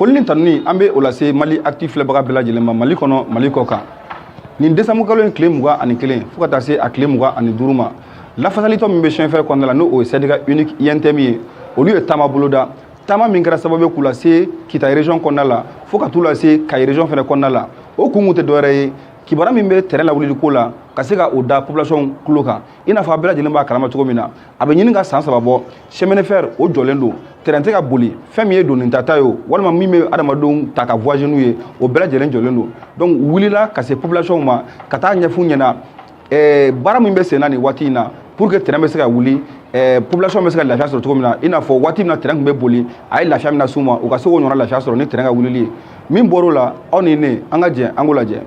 Foli ni tanuni, an bɛ o lase Mali Actu filɛbaga bɛɛ lajɛlen ma, Mali kɔnɔ, Mali kɔ kan. Nin décembre kalo in tile 21 fo ka taa se a tile 25 ma, lafasalitɔ min bɛ chemin fer kɔnɔna la, n'o o ye syndicat unique UNTM ye, olu ye taama boloda, taama min kɛra sababu ye k'u lase Kita région kɔnɔna la fo ka t'u lase Kayi région fɛnɛ kɔnɔna la. O kun tɛ dɔwɛrɛ ye, kibaruya min bɛ terrain lawulili ko la, ka se ka o da population tulo kan. I n'a fɔ a bɛɛ lajɛlen b'a kalama cogo min na, a bɛ ɲini ka san 3 bɔ, chemin de fer o jɔlen don, terrain tɛ ka boli. Fɛn min ye doni tata ye o, walima min bɛ adamadenw ta ka voyager n'u ye, o bɛɛ lajɛlen jɔlen don. Donc u wulila ka se population ma ka taa ɲɛf'u ɲɛna baara min bɛ sen na nin waati in na, pour que terrain bɛ se ka wuli, population bɛ se ka lafiya sɔrɔ cogo min na. I n'a fɔ waati min na terrain tun bɛ boli, a ye lafiya min na s'u ma, u ka se k'o ɲɔgɔnna lafiya sɔrɔ ni terrain ka wulili ye. Min bɔr'o la, aw ni ne, an ka jɛ an k'o lajɛ.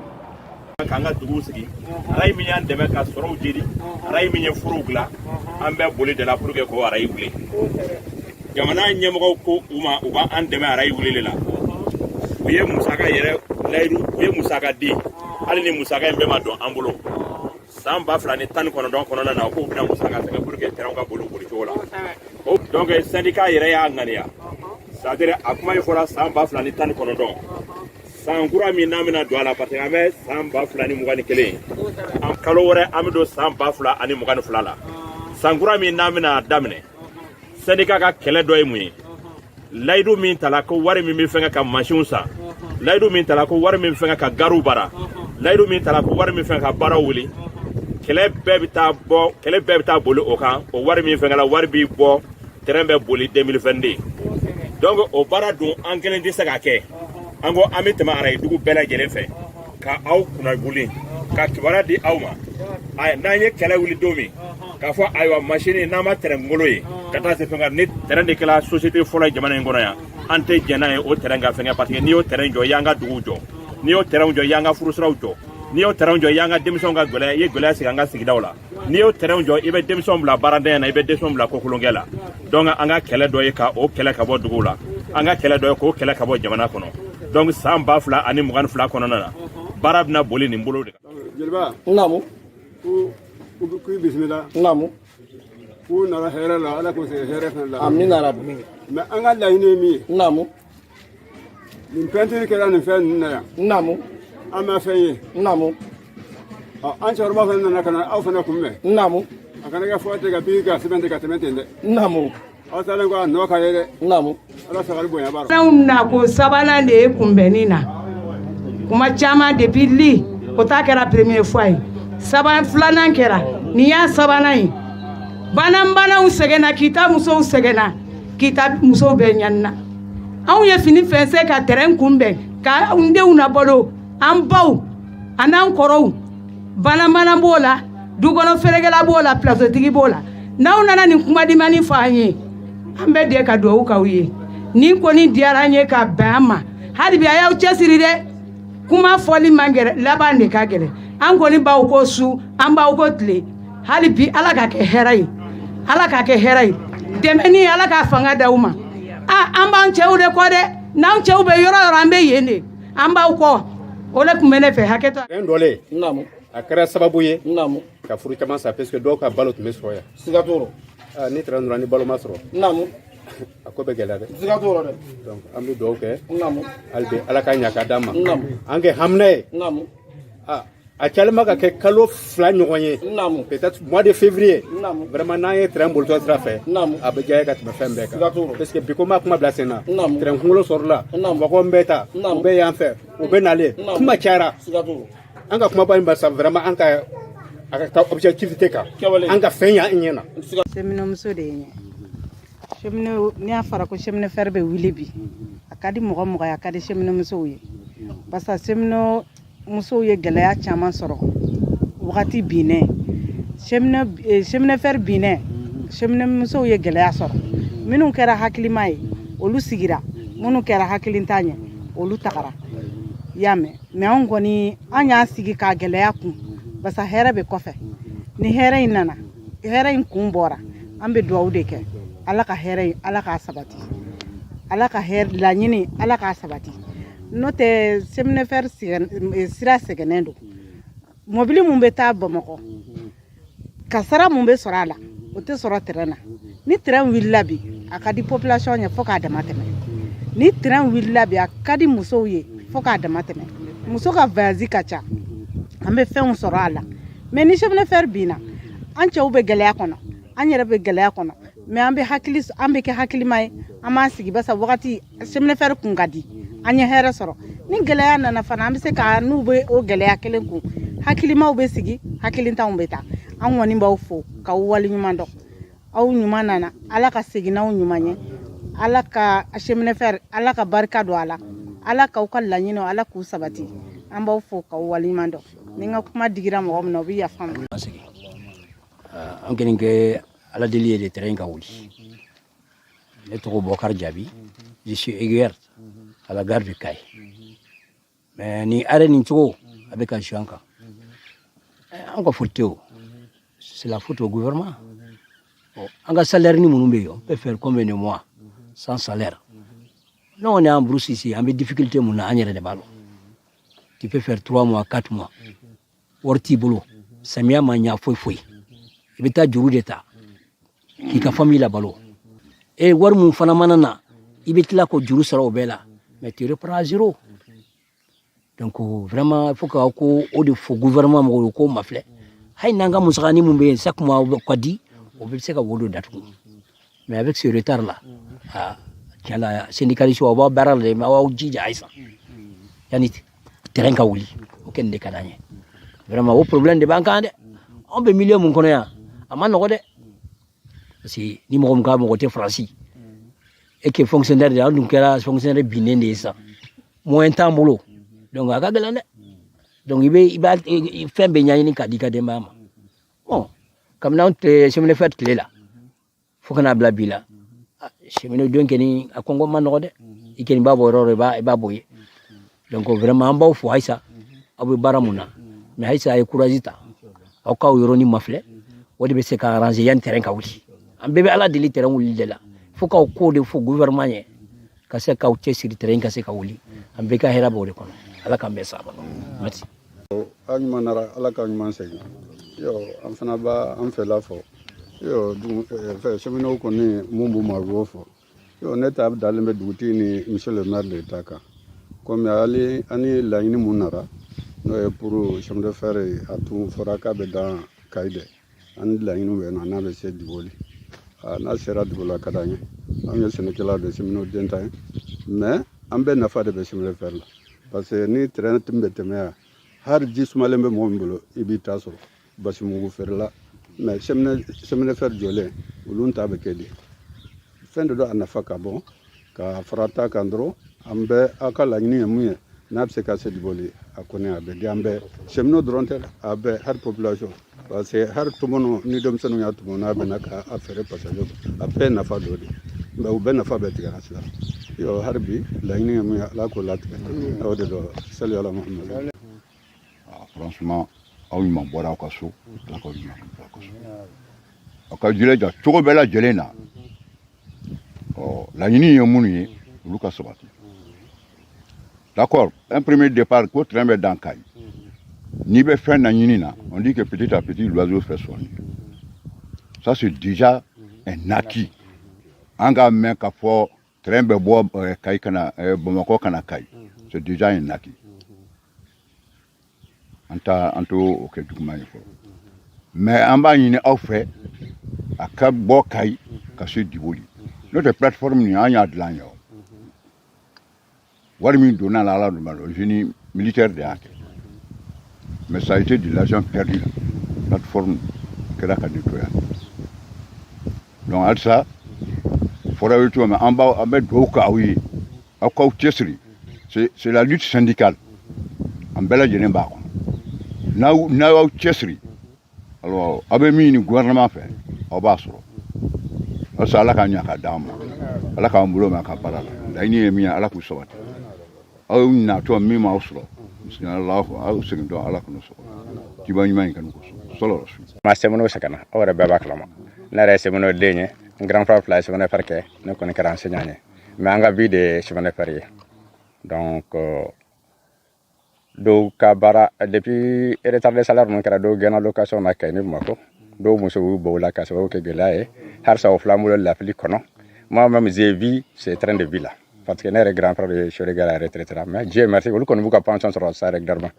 K'an ka duguw sigi, arayi min y'an dɛmɛ ka sɔrɔw jeli, arayi min ye furuw dilan, an bɛ boli de la pour que k'o arayi wuli. Jamana ɲɛmɔgɔw ko u ma u b'an dɛmɛ arayi wulili la. U ye musaka yɛrɛ layidu, u ye musaka di, hali ni musaka in bɛɛ ma don an bolo. San 2019 kɔnɔna na, u k'u bɛna musaka fɛngɛ pour que terrain ka boli boli cogo la. Donc syndicat yɛrɛ y'a ŋaniya, c'est à dire a kuma in fɔra san 2019, san kura min n'an bɛna don a la, parce que an bɛ san 2021, an kalo wɛrɛ an bɛ don san 2022 la. San kura min n'an bɛna daminɛ, syndicat ka kɛlɛ dɔ ye mun ye? Layidu min tala ko wari min bɛ fɛngɛ ka mansinw san, layidu min tala ko wari min bɛ fɛngɛ ka gariw baara, layidu min tala ko wari min fɛngɛ ka baaraw wuli, kɛlɛ bɛɛ bɛ taa bɔ, kɛlɛ bɛɛ bɛ taa boli o kan. O wari min fɛngɛ la, wari bɛ bɔ, terrain bɛ boli 2022. Donc o baara dun, an kelen tɛ se k'a kɛ. An ko an bɛ tɛmɛ arayi dugu bɛɛ lajɛlen fɛ ka aw kunnafoni, ka kibaruya di aw ma. N'an ye kɛlɛ wuli don min, k'a fɔ ayiwa, masini n'an ma terrain kunkolo ye ka taa se fɛn kan ni terrain de kɛra société fɔlɔ ye jamana in kɔnɔ yan, an tɛ jɛn n'a ye o terrain ka fɛngɛ, parce que n'i y'o terrain jɔ, i y'an ka duguw jɔ, n'i y'o terrain jɔ, i y'an ka furusiraw jɔ, n'i y'o terrain jɔ, i y'an ka denmisɛnw ka gɛlɛya, i ye gɛlɛya sigi an ka sigidaw la. N'i y'o terrain jɔ, i bɛ denmisɛnw bila baaradenya na, i bɛ denmisɛnw bila kokolonkɛ la. Donc an ka kɛlɛ dɔ ye ka o kɛlɛ ka bɔ duguw la, an ka kɛlɛ dɔ ye k'o kɛlɛ ka bɔ jamana kɔnɔ. Donc san 2022 kɔnɔna na, baara bɛna boli nin bolo de kan. Jeliba. Naamu. Ko k'i bisimila. Naamu. K'u nana hɛrɛ la, Ala k'u segin hɛrɛ fana la. Amina rabi. Mais an ka laɲini ye min ye, Naamu. nin pɛntiri kɛra nin fɛn ninnu na yan, Naamu. an ma fɛn ye. Naamu. Ɔ, an cɛkɔrɔba fana nana ka na aw fana kunbɛn. Naamu. A kana kɛ fɔ ten ka bi ka sɛbɛn ten ka tɛmɛ ten dɛ. Naamu. Aw taalen ko a nɔ ka ye dɛ. Naamu. Ala sagali bonya b'a la. Anw na ko sabanan de ye kunbɛnni na kuma caman depuis li o ta kɛra première fois ye, saba filanan kɛra, nin y'a sabanan ye. Banabanaw sɛgɛnna, Kita musow sɛgɛnna, Kita musow bɛɛ ɲanina. Anw ye fini fɛnsɛ ka terrain kunbɛn ka n denw na balo, an baw an'an kɔrɔw. Banabana b'o la, dukɔnɔ feerekɛla b'o la, pilasotigi b'o la. N'aw nana nin kumadimani fɔ an ye, an bɛ de ka dugawu k'aw ye. Nin kɔni diyara an ye ka bɛn an ma. Hali bi a y'aw cɛsiri dɛ, kuma fɔli man gɛlɛn, laban de ka gɛlɛn. An kɔni b'aw ko su, an b'aw ko tile. Hali bi Ala ka kɛ hɛrɛ ye, Ala ka kɛ hɛrɛ ye. Dɛmɛni, Ala k'a fanga d'aw ma. A an b'an cɛw de kɔ dɛ, n'an cɛw bɛ yɔrɔ yɔrɔ, an bɛ yen de, an b'aw kɔ. O de tun bɛ ne fɛ, hakɛ to. Fɛn dɔlen. Naamu. A kɛra sababu ye Naamu. ka furu caman sa, parce que dɔw ka balo tun bɛ sɔrɔ yan. Siga t'o rɔ. Ah, ni terrain donna, ni balo ma sɔrɔ, Naamu. a ko bɛ gɛlɛya dɛ. Siga t'o rɔ dɛ. Donc an bɛ dugawu kɛ. Naamu. Hali bi Ala ka ɲa ka d'an ma. Naamu. An kɛ hamina ye. Naamu. Ah, a cayalen ma ka kɛ kalo 2 ɲɔgɔn ye. Naamu. Peut-être mois de février. Naamu. Vraiment, n'an ye terrain bolitɔ sira fɛ, Naamu. a bɛ diya ka tɛmɛ fɛn bɛɛ Siga kan. t'o rɔ. Parce que bi ko ma kuma bila sen na. Naamu. Terrain kunkolo sɔrɔla. Naamu. Mɔgɔ bɛ ta. Naamu. U bɛ yan fɛ, u bɛ nalen. Naamu. Kuma cayara. Siga t'o rɔ. An ka kumaba in barisa vraiment an ka a ka taa objectivité kan. Kɛwale. An ka fɛn ɲa an ɲɛ na. Siga. Cheminot de ye n ye. Cheminot, n'i y'a fɔra ko chemin fer bɛ wuli bi, a ka di mɔgɔ mɔgɔ ye, a ka di cheminot musow ye, parce que cheminot musow ye gɛlɛya caman sɔrɔ wagati binnen chemin fer binnen. Cheminot musow ye gɛlɛya sɔrɔ. Minnu kɛra hakilima ye, olu sigira, minnu kɛra hakilintan ye, olu tagara. I y'a mɛn? Mais anw kɔni, an y'an sigi k'a gɛlɛya kun, parce que hɛrɛ bɛ kɔfɛ. Ni hɛrɛ in nana, hɛrɛ in kun bɔra, an bɛ dugawu de kɛ, Ala ka hɛrɛ in, Ala k'a sabati, Ala ka hɛrɛ laɲini, Ala k'a sabati. N'o tɛ, chemin fer sira sɛgɛnnen don. Mɔbili mun bɛ taa Bamakɔ, kasara mun bɛ sɔrɔ a la, o tɛ sɔrɔ terrain na. Ni terrain wulila bi, a ka di population ye fo k'a dama tɛmɛ. Ni train wulila bi, a ka di musow ye fo k'a dama tɛmɛ. Muso ka voyage ka ca, an bɛ fɛnw sɔrɔ a la. Mais ni chemin de fer binna, an cɛw bɛ gɛlɛya kɔnɔ, an yɛrɛ bɛ gɛlɛya kɔnɔ. Mais an bɛ hakili, an bɛ kɛ hakilima ye, an b'an sigi, basa wagati chemin de fer kun ka di, an ye hɛrɛ sɔrɔ. Ni gɛlɛya nana fana, an bɛ se ka n'u bɛ o gɛlɛya kelen kun. Hakilimaw bɛ sigi, hakilintanw bɛ taa. An kɔni b'aw fo k'aw waleɲuman dɔn. Aw ɲuman nana, Ala ka segin n'aw ɲuman ye. Ala ka chemin de fer, Ala ka barika don a la. Ala k'aw ka laɲiniw, Ala k'u sabati. An b'aw fo k'aw waleɲuman dɔn. Ni n ka kuma digira mɔgɔ min na, o bɛ yafa n ma. An kɔni kɛ Ala deli ye de, train ka wuli. Ne tɔgɔ Bɔkar Jaabi, je suis aiguilleur à la gare de Kayes. Mais ni arrêt nin cogo a bɛ ka jouer an kan, an ka faute tɛ o, c'est la faute au gouvernement. Bon, an ka salaire ni minnu bɛ yen, on peut faire combien de mois sans salaire? Nous, on est en brousse ici, an bɛ difficulté mun na, an yɛrɛ de b'a dɔn. Tu peux faire 3 mois, 4 mois, wari t'i bolo, samiya ma ɲa foyi foyi, i bɛ taa juru de ta k'i ka famille labalo. E wari mun fana mana na, i bɛ tila k'o juru sara o bɛɛ la, mais tu reprends à zéro. Donc vraiment, il faut que ko o de fɔ gouvernement mɔgɔw ye k'o mafilɛ. Hali n'an ka musakanin mun bɛ yen chaque mois ka di, o bɛ se ka wo dɔ datugu. Mais avec ce retard là, ah, tiɲɛ la, syndicaliste aw b'aw baara la dɛ, mais aw y'aw jija halisa yanni train ka wuli, o kɛ nin de ka d'an ye vraiment. O problème de b'an kan dɛ. Anw bɛ milieu mun kɔnɔ yan, a ma nɔgɔ dɛ, parce que ni mɔgɔ min ka mɔgɔ tɛ Faransi e kɛ fonctionnaire de, an dun kɛra fonctionnaire binnen de ye sisan, moyen t'an bolo, donc a ka gɛlɛn dɛ. Donc i bɛ i b'a fɛn bɛɛ ɲɛɲini k'a di i ka denbaya ma. Bon, kabini anw tɛ chemin de fer tile la fo ka n'a bila bi la, cheminot don kɛni a kɔngɔ ma nɔgɔ dɛ. I kɛni b'a bɔ yɔrɔ o yɔrɔ, i b'a bɔ yen. Donc vraiment, an b'aw fo halisa, aw bɛ baara mun na. Mais halisa a ye courage ta, aw k'aw yɔrɔnin mafilɛ, o de bɛ se ka arranger yanni train ka wuli. An bɛɛ bɛ Ala deli train wuli de la. Fo k'aw ko de fo gouvernement ye ka se k'aw cɛsiri, train ka se ka wuli. An bɛɛ ka hɛrɛ b'o de kɔnɔ. Ala k'an bɛn saba, merci. Aw ɲuman nara, Ala ka ɲuman segin. Yo, an fana b'a an fɛla fɔ. Yo, dugu fɛ cheminot kɔni, mun b'u ma, u b'o fɔ. Yo, ne ta dalen bɛ dugutigi ni monsieur le maire de ta kan. Komi hali ani laɲini mun nara, n'o ye pour chemin de fer ye, a tun fɔra k'a bɛ dan Kayi dɛ. An ni laɲiniw bɛ na n'a bɛ se Diboli, n'a sera Diboli, a ka d'an ye. Anw ye sɛnɛkɛlaw de, cheminot den ta ye, mais an bɛɛ nafa de bɛ chemin de fer la, parce que ni train tun bɛ tɛmɛ yan, hali ji sumalen bɛ mɔgɔ min bolo, i b'i ta sɔrɔ basimugu feerela. Mais chemin de fer jɔlen, olu ta bɛ kɛ di? Fɛn de don, a nafa ka bon ka fara ta kan dɔrɔn. An bɛ aw ka laɲini ye mun ye, n'a bɛ se ka se Diboli, a kɔni a bɛ di an bɛɛ. Cheminot dɔrɔn tɛ, a bɛɛ, hali population, parce que hali tɔmɔnɔ ni denmisɛnninw y'a tɔmɔ, n'a bɛnna k'a feere passager, a bɛɛ nafa dɔ de. Mais u bɛɛ nafa bɛɛ tigɛra sisan. Yo, hali bi laɲini ye mun ye, Ala k'o latigɛ, o de don. Sali ala Muhamadu. Franchement, aw ɲuman bɔra aw ka so, Ala k'aw ɲuman bɔra aw ka so. Aw ka jilaja cogo bɛɛ lajɛlen na. Ɔ, laɲini ye minnu ye, olu ka sabati. D'accord, un premier départ ko train bɛ dan Kayi. N'i bɛ fɛn na ɲini na, on dit que petit à petit l'oiseau fait son nid. Ça, c'est déjà un acquis. An k'a mɛn k'a fɔ train bɛ bɔ Kayi ka na Bamakɔ ka na Kayi, c'est déjà un acquis. An ta an t'o o kɛ juguman ye fɔlɔ, mais an b'a ɲini aw fɛ, a ka bɔ Kayi ka se Diboli. N'o tɛ, plateforme nin, an y'a dilan ye o wari min donna la, Ala dun b'a dɔn, génie militaire de y'a kɛ, mais ça a été de l'argent perdu. La plateforme kɛra ka nettoyer. Donc halisa, fɔra ye cogo min, an b'aw, an bɛ dugawu kɛ aw ye, aw k'aw cɛsiri. C'est la lutte syndicale, an bɛɛ lajɛlen b'a kɔnɔ. N'aw y'aw cɛsiri, alors aw bɛ min ɲini gouvernement fɛ, aw b'a sɔrɔ. Halisa, Ala k'a ɲa ka d'an ma, Ala k'an bolo mɛn a ka baara la. Laɲini ye min ye, Ala k'u sabati. Aw natɔ min m'aw sɔrɔ, aw segintɔ, Ala kan'o sɔrɔ kiba ɲuman in kanu kosɔn sɔlɔ rasul. Ma cheminot sɛgɛnna, aw yɛrɛ bɛɛ b'a kalama. Ne yɛrɛ ye cheminot den ye, n grand frère fila ye chemin de fer kɛ, ne kɔni kɛra enseignant ye, mais an ka vie de ye chemin de fer ye. Donc dɔw ka baara, depuis retard de salaire ninnu kɛra, dɔw gɛnna location na Kayi ni Bamakɔ, dɔw musow y'u bɔ o la ka sababu kɛ gɛlɛya ye. Halisa o filɛ an bolo lafili kɔnɔ. Moi même, j'ai vu ce train de vie là. Parce que ne yɛrɛ grand frère ye chef de gare, retraité la. Mais Dieu merci, olu kɔni b'u ka pension sɔrɔ ça régulièrement.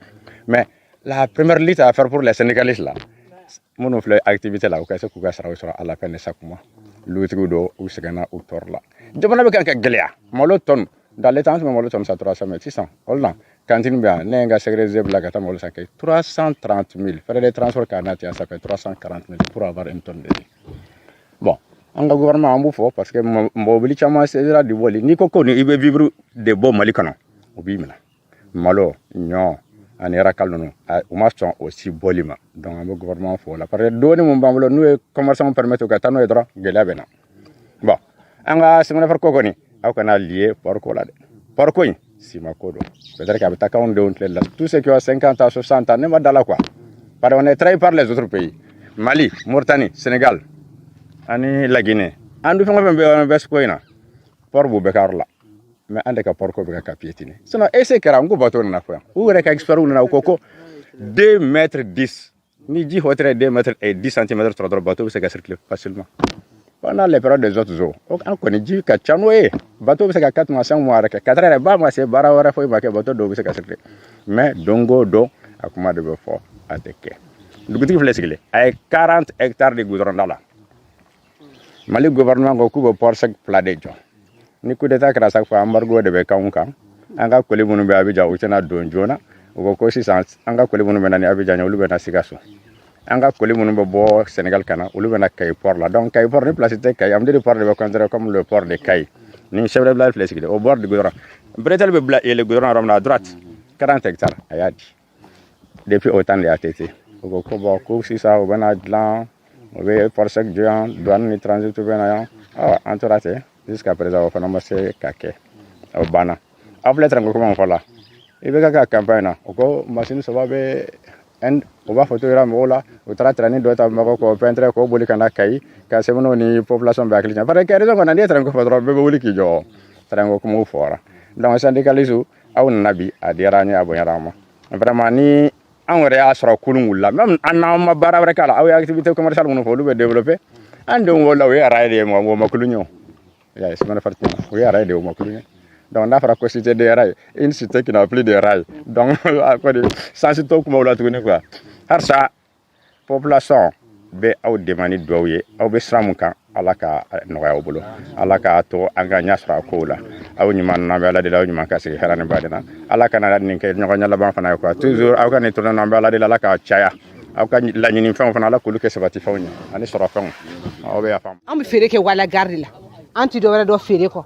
Mais la première lutte à faire pour les syndicalistes là, minnu filɛ activité la, u ka se k'u ka saraw sɔrɔ à la fin de chaque mois. Lutigiw don, u sɛgɛnna, u tɔɔrɔ la. Jamana bɛ kan ka gɛlɛya. Malo tonne, dans le temps, an tun bɛ malo tonne san 300 000. Sisan olu la cantine bɛ yan, ne ye n ka sécurité bila ka taa malo san kɛ 330 000, frais de transport k'a nati yan, ça fait 340 000 pour avoir une tonne de riz. Bon, an ka gouvernement, an b'u fɔ parce que mɔbili caman sera di bɔli. N'i ko ko ni i bɛ vivre de bɔ Mali kɔnɔ, u b'i minɛ. Malo, ɲɔ ani rakal ninnu, u ma sɔn o si bɔli ma. Donc an bɛ gouvernement fo o la, parce que doni mun b'an bolo, n'u ye commerçant permettre ka taa n'o ye dɔrɔn, gɛlɛya bɛ na. Bon, an ka chemin de fer ko kɔni, aw kana lié port ko la dɛ. Port ko in sima ko don, peut-être qu'a bɛ taa k'anw denw tile la. Tous ceux qui ont 50 ans, 60 ans, ne ma da la quoi, parce qu'on est trahi par les autres pays, Mali, Mauritanie, Sénégal ani la Guinée. An dun, fɛn o fɛn bɛ bɛ ko in na, port b'u bɛɛ ka yɔrɔ la, mais an de ka port ko bɛ ka piétiner. Sinon essai kɛra n ko bateau nana fɔ yan, u yɛrɛ ka expert nana, u ko ko 2 mètres 10, ni ji hauteur ye 2 mètres et 10 centimètres sɔrɔ dɔrɔn, bateau bɛ se ka circuler facilement. Pendant les périodes des autres eaux, an kɔni ji ka ca n'o ye, bateau bɛ se ka 4 mois, 5 mois yɛrɛ kɛ, 4 yɛrɛ ba ma se baara wɛrɛ foyi ma kɛ, bateau dɔw bɛ se ka circuler. Mais don o don, a kuma de bɛ fɔ, a tɛ kɛ. Dugutigi filɛ sigilen, a ye 40 hectares de goudron da la. Mali gouvernement ko k'u bɛ port sec fila de jɔ. Ni coup d'état kɛra, chaque fois embargo de bɛ k'anw kan. An ka colis minnu bɛ Abidjan, u tɛna don joona. U ko ko sisan, an ka colis minnu bɛ na ni Abidjan ye, olu bɛ na Sikaso. An ka colis minnu bɛ bɔ Sénégal ka na, olu bɛ na Kayi port la. Donc Kayi port ni place tɛ Kayi, Amdiri port de bɛ considéré comme le port de Kayi. Ni chef de village filɛ sigilen au bord du goudron, bretelle bɛ bila yɛlɛ goudron yɔrɔ min na, à droite, 40 hectares, a y'a di depuis au temps de ATT. U ko ko bon, ko sisan u bɛna dilan, u bɛ port sec jɔ yan, douane ni transit bɛ na yan. Ɔ, an tora ten jusqu'à présent, o fana ma se ka kɛ, o banna. Aw filɛ train ko kuma min fɔ la, i bɛ ka campagne na, o ko machine saba bɛ, o b'a fɔ to yira mɔgɔw la. U taara train dɔ ta Bamakɔ k'o peintre k'o boli ka na Kayi ka sɛbɛnw ni population bɛɛ hakili cɛ, parce que région kɔnɔ, n'i ye train ko fɔ dɔrɔn, bɛɛ bɛ wuli k'i jɔ. Train ko kumaw fɔra. Donc syndicaliste, aw nana bi, a diyara an ye, a bonyara an ma vraiment. Ni anw yɛrɛ y'a sɔrɔ kulun wulila, même an n'an ma baara wɛrɛ k'a la, aw ye activité commerciale minnu fɔ, olu bɛ développer. An denw wolola, o ye rail de ye, mɔgɔ ma kulun ye. O y'a ye, chemin de fer tiɲɛna, o ye rail de ye, o ma kulun ye. Donc n'a fɔra ko cité des rails, une cité qui n'a plus de rails, donc a kɔni sens t'o kumaw la tuguni quoi. Halisa population bɛ aw dɛmɛ ni dugawu ye. Aw bɛ sira mun kan, Ala ka nɔgɔya aw bolo, Ala k'a to an ka ɲɛ sɔrɔ a kow la. Aw ɲuman n'an bɛ Ala deli, aw ɲuman ka sigi hɛrɛ ni baden na. Ala kana nin kɛ ɲɔgɔn ɲɛ laban fana ye quoi. Toujours aw ka nin tournée, an bɛ Ala deli, Ala k'a caya. Aw ka laɲini fɛnw fana, Ala k'olu kɛ sabati fɛnw ye ani sɔrɔ fɛnw. Aw bɛ yafa. An bɛ feere kɛ wala gare de la. An ti dɔwɛrɛ dɔ feere kɔ,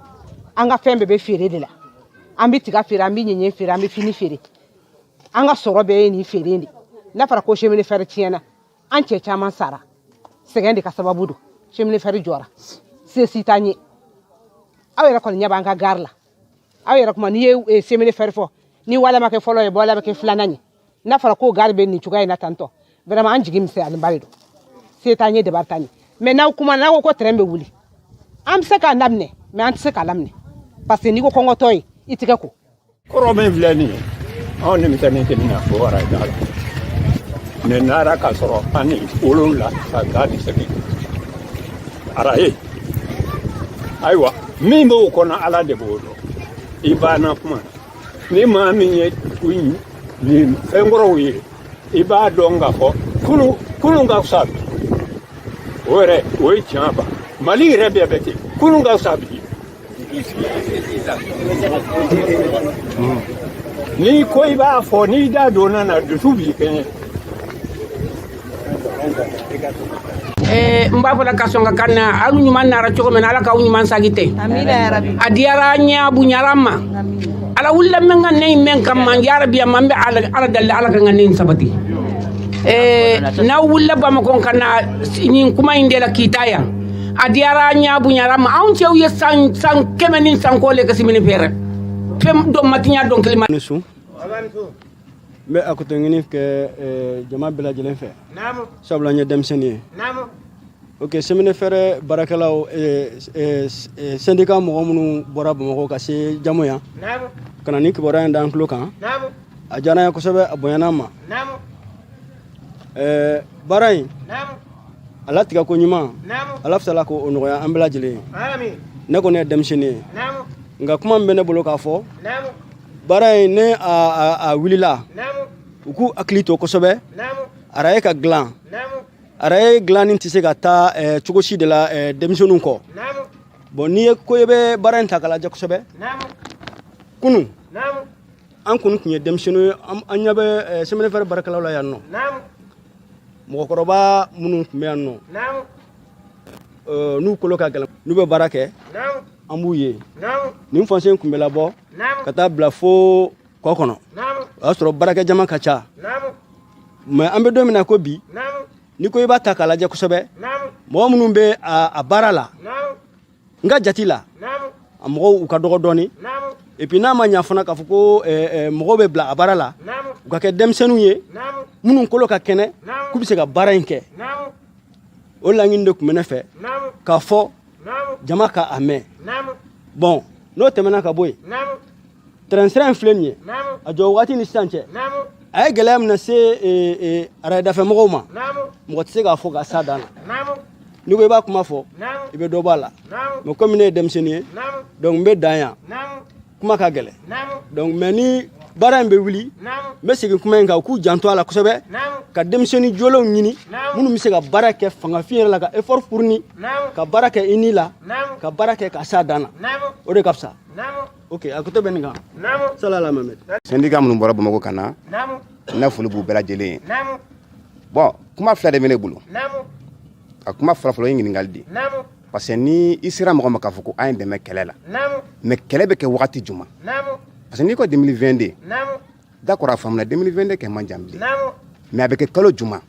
an ka fɛn bɛɛ bɛ feere de la. An bɛ tiga feere, an bɛ ɲɛɲɛ feere, an bɛ fini feere. An ka sɔrɔ bɛɛ ye nin feere in de. N'a fɔra ko chemin de fer tiɲɛna, an cɛ caman sara sɛgɛn de ka sababu don. Chemin de fer jɔra, se si t'an ye. Aw yɛrɛ kɔni ɲɛ b'an ka gare la. Aw yɛrɛ kuma, n'i ye chemin de fer fɔ, ni wala ma kɛ fɔlɔ ye, bɔla bɛ kɛ filanan ye. N'a fɔra ko gare bɛ nin cogoya in na tantɔ, vraiment an jigi misɛnyalenba de don. Se t'an ye, dabari t'an ye. Mais n'aw kuma, n'aw ko ko train bɛ wuli, an bɛ se k'a laminɛ, mais an tɛ se k'a laminɛ, parce que n'i ko kɔngɔtɔ ye, i tɛgɛ ko. Kɔrɔ min filɛ nin ye, anw denmisɛnnin tɛ nin na fo araja la. Nin nara k'a sɔrɔ an ni 7, san 18 araye. Ayiwa, min b'o kɔnɔ, Ala de b'o dɔn. I banna kuma na, ni maa min ye nin fɛnkɔrɔw ye, i b'a dɔn k'a fɔ kunun kunun ka fisa bi. O yɛrɛ, o ye tiɲɛ ba. Mali yɛrɛ bɛɛ bɛ ten, kunun ka fisa bi. N'i ko i b'a fɔ, n'i da donna na, dusu b'i kɛɲɛ. N b'a fɔla ka sɔn ka kan na, alu ɲuman nara cogo min na, Ala k'aw ɲuman sagi ten. A diyara an ye, a bonyara an ma. Ala wulila min ka ne min kama, yarabi, an bɛ Ala dali, Ala ka ne sabati. N'aw wulila Bamakɔ ka na nin kuma in de la kita yan, a diyara an ye, a bonyara an ma. Anw cɛw ye san 100 ni san kɔ le ka simini fɛrɛ fɛn dɔ matinya dɔn kilima. Ni su, n bɛ akoto ɲini kɛ jama bɛɛ lajɛlen fɛ, sabula n ye denmisɛnnin ye. Ok, chemin de fer baarakɛlaw, syndicat mɔgɔ minnu bɔra Bamakɔ ka se jamu yan ka na ni kibaruya in d'an tulo kan, a diyara n ye kosɛbɛ, a bonyana an ma. Baara in a latigɛ ko ɲuman, Ala fisala k'o nɔgɔya an bɛɛ lajɛlen ye. Ne kɔni ye denmisɛnnin ye. Nka kuma min bɛ ne bolo k'a fɔ, baara in ne a wulila, u k'u hakili to kosɛbɛ araye ka dilan. Araye dilanni tɛ se ka taa cogo si de la denmisɛnninw kɔ. Bon, n'i ye ko i bɛ baara in ta k'a lajɛ kosɛbɛ, kunun an kɔni tun ye denmisɛnninw ye, an ɲɛ bɛ chemin de fer baarakɛlaw la yan nɔ. Mɔgɔkɔrɔba minnu tun bɛ yan nɔ, n'u kolo ka gɛlɛn, n'u bɛ baara kɛ, an b'u ye. Nin fossé tun bɛ labɔ ka taa bila fo kɔ kɔnɔ, o y'a sɔrɔ baarakɛ jama ka ca. Mais an bɛ don min na ko bi, n'i ko i b'a ta k'a lajɛ kosɛbɛ, mɔgɔ minnu bɛ a baara la, n ka jati la, a mɔgɔw u ka dɔgɔ dɔɔni. Et puis n'a ma ɲa fana k'a fɔ ko mɔgɔw bɛ bila a baara la, u ka kɛ denmisɛnninw ye minnu kolo ka kɛnɛ, k'u bɛ se ka baara in kɛ. O laɲini de tun bɛ ne fɛ k'a fɔ jama ka a mɛn. Bon, n'o tɛmɛna ka bɔ yen, tɛrɛn sira in filɛ nin ye, a jɔ waati ni sisan cɛ, a ye gɛlɛya min lase arayidafɛmɔgɔw ma, mɔgɔ tɛ se k'a fɔ ka s'a dan na. N'i ko i b'a kuma fɔ, i bɛ dɔ bɔ a la. Mais komi ne ye denmisɛnnin ye, donc n bɛ dan yan, kuma ka gɛlɛn. Donc mais ni baara in bɛ wuli, n bɛ segin kuma in kan, u k'u janto a la kosɛbɛ, ka denmisɛnnin jolenw ɲini minnu bɛ se ka baara kɛ fangafin yɛrɛ la, ka effort fourni, ka baara kɛ i ni la, ka baara kɛ ka s'a dan na. O de ka fisa. Ok, a ko bɛ nin kan. Salala Mamɛd. Syndicat minnu bɔra Bamakɔ ka na, n ka foli b'u bɛɛ lajɛlen ye. Bon, kuma fila de bɛ ne bolo. A kuma fɔlɔfɔlɔ ye ɲininkali de, parce que ni i sera mɔgɔ ma k'a fɔ ko an ye dɛmɛ kɛlɛ la, mais kɛlɛ bɛ kɛ wagati jumɛn? Parce que n'i ko 2022, d'accord, a faamuna, 2022 kɛ man jan bilen, mais a bɛ kɛ kalo jumɛn?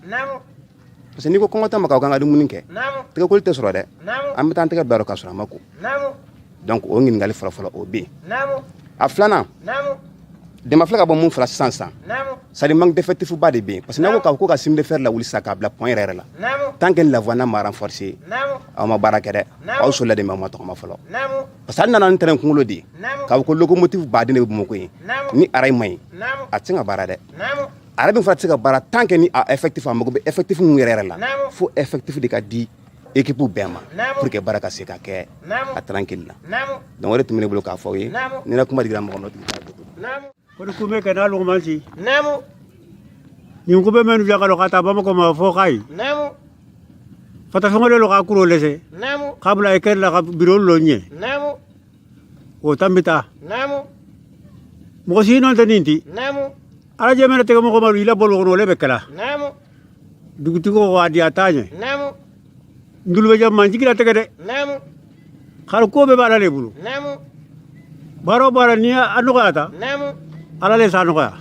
Parce que n'i ko kɔngɔtɔ ma k'aw kan ka dumuni kɛ, tɛgɛkoli tɛ sɔrɔ dɛ, an bɛ taa an tɛgɛ bila k'a sɔrɔ a ma ko. Donc o ɲininkali fɔlɔfɔlɔ, o bɛ yen. A filanan, dɛmɛ filɛ ka bɔ mun fara sisan sisan, c'est à dire manque d'effectif ba de bɛ yen, parce que n'a ko k'a fɔ ko ka chemin de fer lawuli sisan k'a bila pont yɛrɛ yɛrɛ la, tant que la voie n'a ma renforcer, aw ma baara kɛ dɛ, aw solila de, mais aw ma tɔgɔma fɔlɔ. Parce que hali nana ni train kunkolo de ye k'a fɔ ko locomotive baden de bɛ Bamakɔ yen, ni arayi ma ɲi, a tɛ se ka baara dɛ. Arayi min fana tɛ se ka baara tant que ni a effectif, a mago bɛ effectif mun yɛrɛ yɛrɛ la, fo effectif de ka di équipe bɛɛ ma pour que baara ka se ka kɛ a tranquille la. Donc o de tun bɛ ne bolo k'a fɔ aw ye. Ni na kuma digira mɔgɔ min na, o tigi t'a dogo. Kodi kume ke na lugumansi. Ñin kube menu jagalo kata Bamako ma fo kay. Fata fengole lo ka kuro lese. Kabla e ker la ka biro lo nye. O tambita. Mo si non teninti. Ala jemena tege mo ko maru ila bolo kono lebe kala. Dugutigo ko adi atanye. Ndulu be jam man jigira tege de. Xar ko be bala le bulu. Baro bara ni anuga ta. Ala le sa anuga.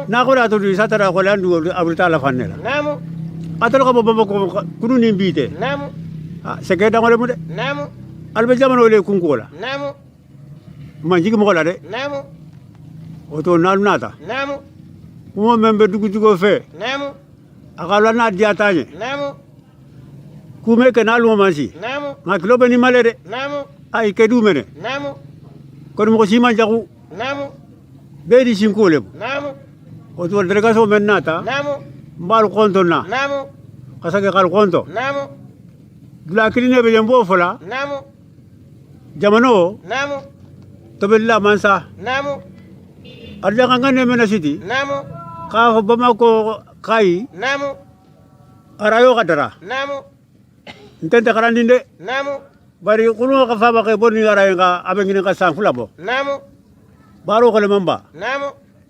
Na ko to du satara ko landu abulta la fanela. Atalo ko bombo ko kunu ni mbite. Sege da ngole mu de. Albe jamano le kunko la. Man jigi mo la de. Oto nalu nata. Kuma membe dugutigo fe. Akala na dia tanye. Kume ke nalu mansi. Ngakilo be ni male de. Ay ke du mene. Kono mo ko sima jagu. Be di sinko le. Oto delegaso men nata. Mbalu konto na. Kasake kal konto. Dula kiline be jembo fola. Jamano. Tobella mansa. Arja ngane mena siti. Ka fo Bamako kai. Arayo kadara. Ntente karandinde. Bari kuno ka faba ke boni arayo ka abengini ka san fula bo. Baro ko le mamba.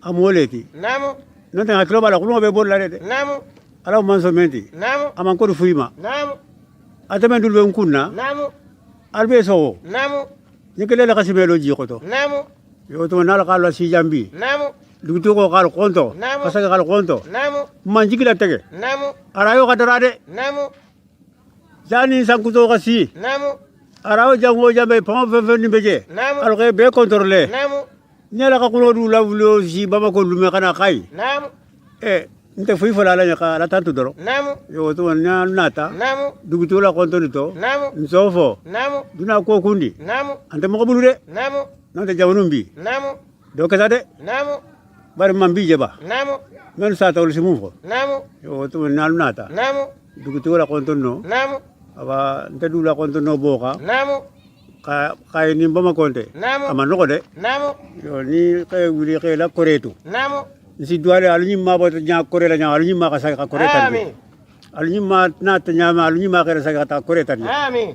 Amoleti. Nonte hakilo bala kuno be bolla de. Ala manso menti. Aman ko fuima. Atame dul be nkunna. Albe sowo. Nyekele la kasimelo ji koto. Yo to nala ka la si jambi. Dugutigo ko kal konto. Kasake kal konto. Man jigila tege. Arayo ka dara de. Jani sankuto ka si. Arayo jango jambe pon fe ni beje. Al ke be contrôler. Nyala ka kuno du la wulo si Bamako lume kana kai. Nte fui fola la nyaka la tantu doro. Yo to na nata. Dugutigo la konto ni to. Nsofo. Duna ko kundi. Ante mo ko bulu de. Nante jawanumbi. Do kesa de. Bari man bi jeba. Men sa tawul si mum fo. Yo to na nata. Dugutigo la konto no. Aba nte du la konto no boka. Ka Kayi ni Bamakɔ tɛ a ma nɔgɔ dɛ. Yo ni k'e wuli k'e la kore to nsi duwale alu ñi ma bɔ ɲa kore la ɲa alu ñi ma ka sa ka kore tan alu ñi ma na ta ɲa ma alu ñi ma ka sa ka ta kore tan.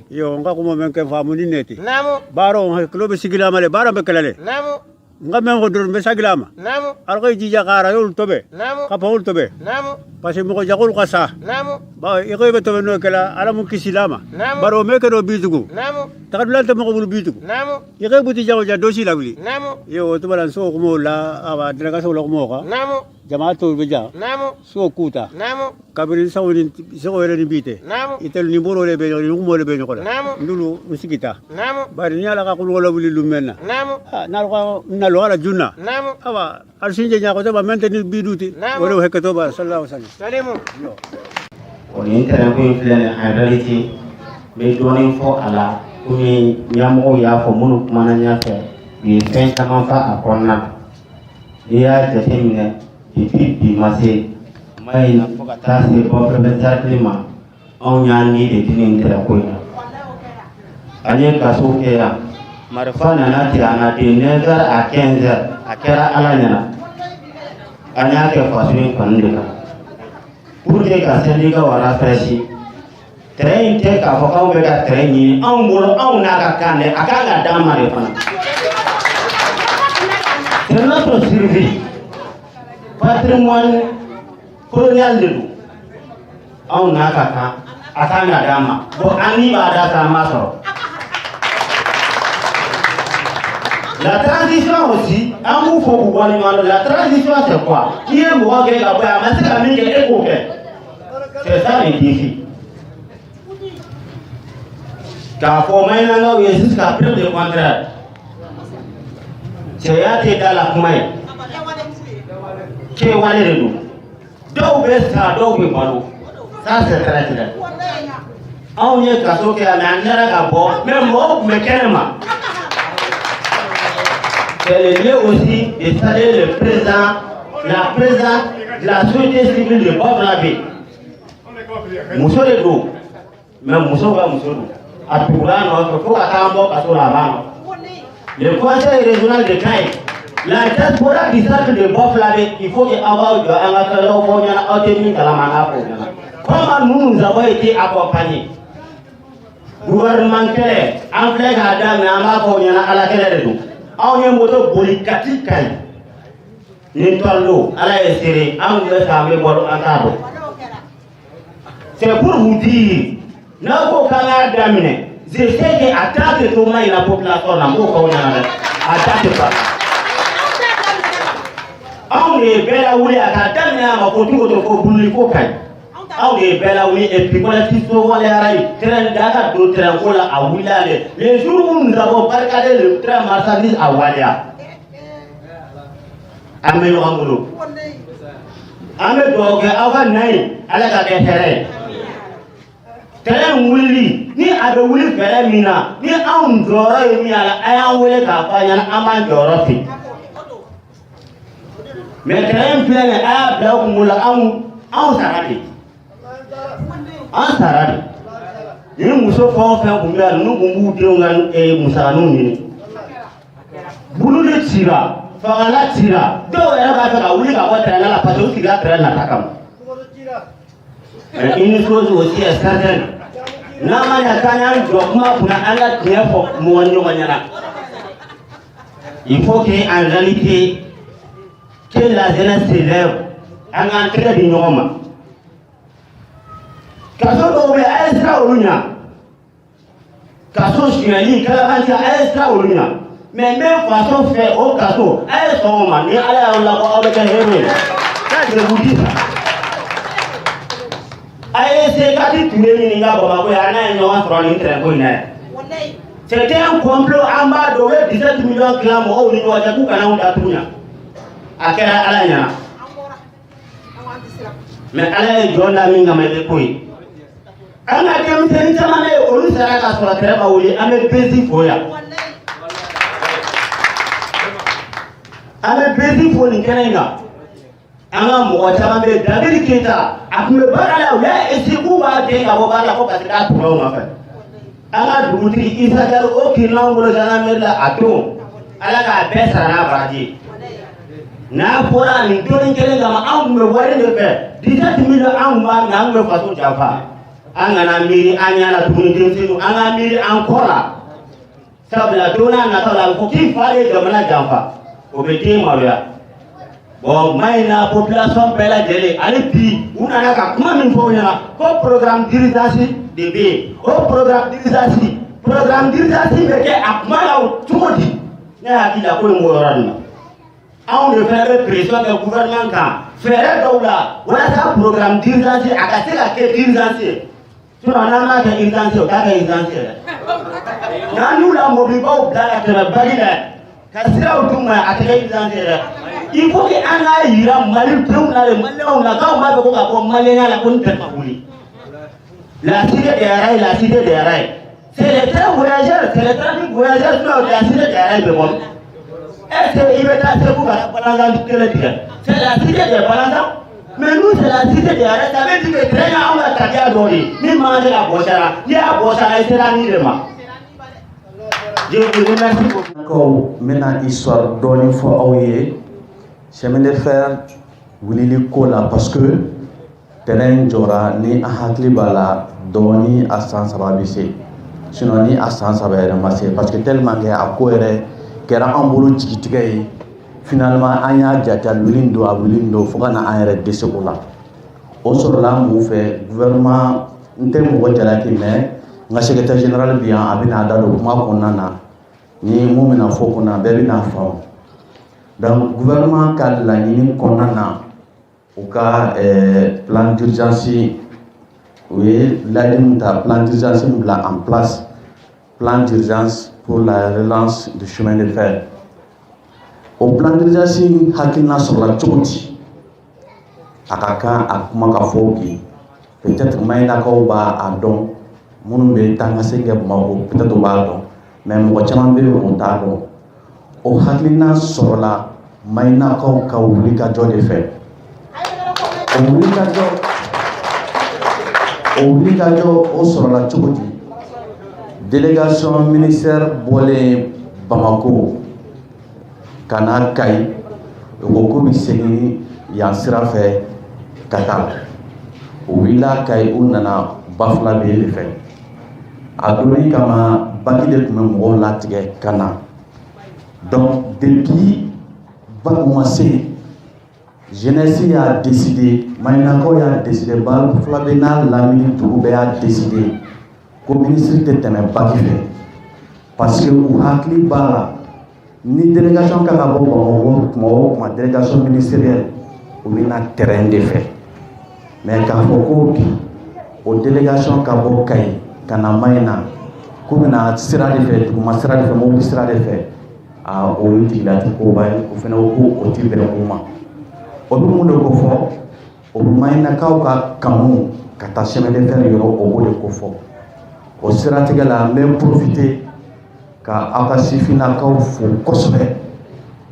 Yo nga ko mo men ke faamu ni neti baro kilo be sigilama le baro be kelale nga men ko dor be sagilama al ko jija kara yol tobe ka pawul tobe parce que mo ko jagol ka sa ba i ko be tobe no kala ala mu kisilama baro me ke do bitugu takadulante mo ko bulu bitugu i ko buti jago ja dosi la wuli. Yo to balan so ko mo la aba délégation la ko mo ka jama to be ja so kuta kabiri sawo ni so yere ni bite itel ni boro le be ni mo le be ko la ndulu musikita bari ni ala ka ko la wuli lu menna na ko na lo ala junna awa al sinje nya ko to ba mente ni biduti wala hekto ba sallallahu alaihi wasallam. O nin terrain ko in filɛ nin ye, en réalité n bɛ dɔɔnin fɔ a la komi ɲɛmɔgɔw y'a fɔ minnu kumana ɲɛfɛ u ye fɛn caman fɔ a kɔnɔna na. N'i y'a jateminɛ depuis bi ma se ma in na fo ka taa se Bafulabe cercle ma, anw y'an ni de di nin terrain ko in na. An ye kaso kɛ yan, marifa nana ci an na de 9h à 15h, a kɛra Ala ɲɛna. An y'a kɛ faso in kanu de kama pour que ka syndicat rafraîchi. Terrain in tɛ k'a fɔ k'anw bɛ ka terrain ɲini, anw bolo anw n'a ka kan dɛ, a kan ka d'an ma de fana. C'est notre survie, patrimoine colonial de don, anw n'a ka kan, a kan ka d'an ma. Bon, an ni b'a da kan, an b'a sɔrɔ. La transition aussi, an b'u fɔ k'u waleɲuman dɔn. La transition c'est quoi? N'i ye mɔgɔ gɛn ka bɔ yan, a ma se ka min kɛ, e k'o kɛ. C'est ça le défi. K'a fɔ Mayilankaw ye jusqu'à preuve du contraire, cɛya tɛ da la kuma ye, kɛwale de don. Dɔw bɛ sa, dɔw bɛ balo, ça c'est très clair. Anw ye kaso kɛ yan, mais an tilara ka bɔ, mais mɔgɔw tun bɛ kɛnɛ ma. C'est le lieu aussi de saluer le président, la présidente de la société civile de Bafulabe. Muso de don, mais muso ka muso don. A tugura a nɔfɛ fo ka taa an bɔ kaso la, a b'a nɔfɛ. Le conseil régional de Kayi, la diaspora du cercle de Bafulabe, il faut que aw b'aw jɔ an ka fɛn dɔw fɔ ɲɛna, aw tɛ min kalama an k'a fɔ ɲɛna. Comment nous nous avons été accompagnés? Gouvernement kɛlɛ, an filɛ k'a daminɛ, an b'a fɔ aw ɲɛna Ala kɛlɛ de don. Anw ye moto boli Kati Kayi ni tɔlido, Ala ye seere, an tun bɛ sa, an bɛ bɔ, an t'a dɔn. C'est pour vous dire, n'aw ko k'an k'a daminɛ, je sais que a da tɛ to Mayina population na, n b'o fɔ aw ɲɛna dɛ, a da tɛ ban. Anw de ye bɛɛ lawuli a ka daminɛ a ma ko cogo cogo fo Bululi fo Kayi. Anw de ye bɛɛ lawuli et puis collectif waleyara yen, terrain da ka don terrain ko la, a wulila de. Le jour où nous avons barricadé le train marchandise a waleya, an bɛ ɲɔgɔn bolo. An bɛ dugawu kɛ aw ka na yen, Ala ka kɛ hɛrɛ ye. Terrain wulili ni a bɛ wuli fɛɛrɛ min na, ni anw jɔyɔrɔ ye min ye a la, a y'an wele k'a fɔ an ɲɛna, an b'an jɔyɔrɔ fi. Mais terrain filɛ nin ye, a y'a bila aw kunkolo la, anw sara de, an sara de. Ni muso fɛn o fɛn tun bɛ yan, ninnu tun b'u denw ka musakaninw ɲini. Bululi cira, fangala cira, dɔw yɛrɛ b'a fɛ ka wuli ka bɔ terrain la parce que u sigira terrain nata kama. Mais une chose aussi est certaine, n'an ma ɲa k'an y'an jɔ kuma kunna, an ka tiɲɛ fɔ mɔgɔ ɲɔgɔn ɲɛna. Il faut que en réalité que la jeunesse s'élève, an k'an tɛgɛ di ɲɔgɔn ma. Kaso dɔw bɛ yen, a ye sira olu ɲɛ. Kaso sonyali, kalabanci, a ye sira olu ɲɛ. Mais n bɛ faso fɛ o kaso, a ye sɔn o ma, ni Ala y'aw labɔ, aw bɛ kɛ héros ye. Ça, je vous dis ça. A ye se Kati Ture ɲininka Bamakɔ yan, n'a ye ɲɔgɔn sɔrɔ nin terrain ko in na yan. C'était un complot, an b'a dɔn, u ye 17 millions tila mɔgɔw ni ɲɔgɔn cɛ k'u kana anw datugu yan. A kɛra Ala ɲɛna. Mais Ala ye jɔn da min kama, i bɛ ko ye. An ka denmisɛnnin caman bɛ yen, olu sara ka sɔrɔ terrain ma wuli, an bɛ bezi fo yan. An bɛ bezi fo nin kɛnɛ in kan. An ka mɔgɔ caman bɛ yen, Dabiri Keyita, a tun bɛ baara la, u y'a essayé k'u b'a gɛn ka bɔ baara la ko parce que k'a tugura u nɔfɛ. An ka dugutigi Isa Jalo, o kirinanw bolo gendarmerie la a don, Ala k'a bɛɛ sara n'a baraji ye. N'a fɔra nin donni kelen kama, anw tun bɛ wari de fɛ, 17 millions, an tun b'a minɛ, an tun bɛ faso janfa. An kana miiri an ɲɛ la tuguni, denmisɛnninw, an ka miiri an kɔ la, sabula don n'a nataw la, a bɛ fɔ k'i fa de ye jamana janfa, o bɛ den maloya. Bon, Mayina population bɛɛ lajɛlen, hali bi u nana ka kuma min fɔ u ɲɛna ko programme d'urgence de bɛ yen. O programme d'urgence bɛ kɛ a kuma la o cogo di? Ne hakili la ko in b'o yɔrɔ nin na. Anw de fana bɛ pression kɛ gouvernement kan fɛɛrɛ dɔw la walasa programme d'urgence a ka se ka kɛ d'urgence ye. Sinon n'an m'a kɛ urgence ye, o t'a kɛ urgence ye dɛ. N'an y'u la mobilibaw bila ka tɛmɛ bagi la ka siraw d'u ma, a tɛ kɛ urgence ye dɛ. Il faut que an k'a yira Malidenw na de, Maliyɛnw na, k'anw b'a fɛ ko ka bɔ maliyɛnya la ko nin tɛ ka wuli. La cité des rails, la cité des rails, c'est les trains voyageurs, c'est les trafics voyageurs. Sinon la cité des rails bɛ bɔ. Est-ce que i bɛ taa Segu ka taa balanzan kelen tigɛ? C'est la cité des balanzans, mais nous, c'est la cité des rails. Ça veut dire que train y'anw ka tabiya dɔ de ye min man kan ka bɔ sara. N'i y'a bɔ sara, i sera nin de ma. Je vous remercie beaucoup. Kaw, n bɛna histoire dɔɔni fɔ aw ye chemin de fer wulili ko la, parce que train jɔra ni an hakili b'a la dɔɔni, a san 3 bɛ se, sinon ni a san 3 yɛrɛ ma se, parce que tellement que a ko yɛrɛ kɛra an bolo jigitigɛ ye. Finalement an y'a jate, a wuli don, a wuli don, fo ka na an yɛrɛ dɛsɛ o la. O sɔrɔla mun fɛ? Gouvernement, n tɛ mɔgɔ jalaki, mais n ka secrétaire général bi yan, a bɛna a da don kuma kɔnɔna na ni mun bɛna fɔ kɔnɔ, bɛɛ bɛna faamu. Donc gouvernement ka laɲini kɔnɔna na, u ka plan d'urgence, u ye laɲini min ta, plan d'urgence min bila en place, plan d'urgence pour la relance du chemin de fer. O plan d'urgence hakilina sɔrɔla cogo di? A ka kan a kuma ka fɔ bi. Peut-être Mayinakaw b'a a dɔn, minnu bɛ taa ka segin kɛ Bamakɔ, peut-être u b'a dɔn, mais mɔgɔ caman bɛ yen, o t'a dɔn. O hakilina sɔrɔla Mayinakaw ka wulikajɔ de fɛ. O wulikajɔ o sɔrɔla cogo di? Délégation ministère bɔlen Bamako ka na Kayi, u ko k'u bɛ segin yan sira fɛ ka taa. U wulila Kayi, u nana Bafulabe de fɛ. A donni kama, baki de tun bɛ mɔgɔw latigɛ ka na. Donc depuis u ma se, jeunesse y'a décidé, Mayinakaw y'a décidé, Bafulabe n'a lamini dugu bɛɛ y'a décidé ko ministre tɛ tɛmɛ baki fɛ, parce que u hakili b'a la ni délégation kan ka bɔ Bamakɔ kuma o kuma, délégation ministérielle, u bɛ na train de fɛ. Mais k'a fɔ ko bi o délégation ka bɔ Kayi ka na Mayina, k'u bɛna sira de fɛ, duguma sira de fɛ, mobili sira de fɛ, aa, o ye jigilatigɛ koba ye. O fana ko o ti bɛn u ma. O bɛ mun de ko fɔ? O bɛ Mayinakaw ka kanu ka taa chemin de fer yɔrɔ, o b'o de ko fɔ. O siratigɛ la, n bɛ profiter ka aw ka sifinnakaw fo kosɛbɛ.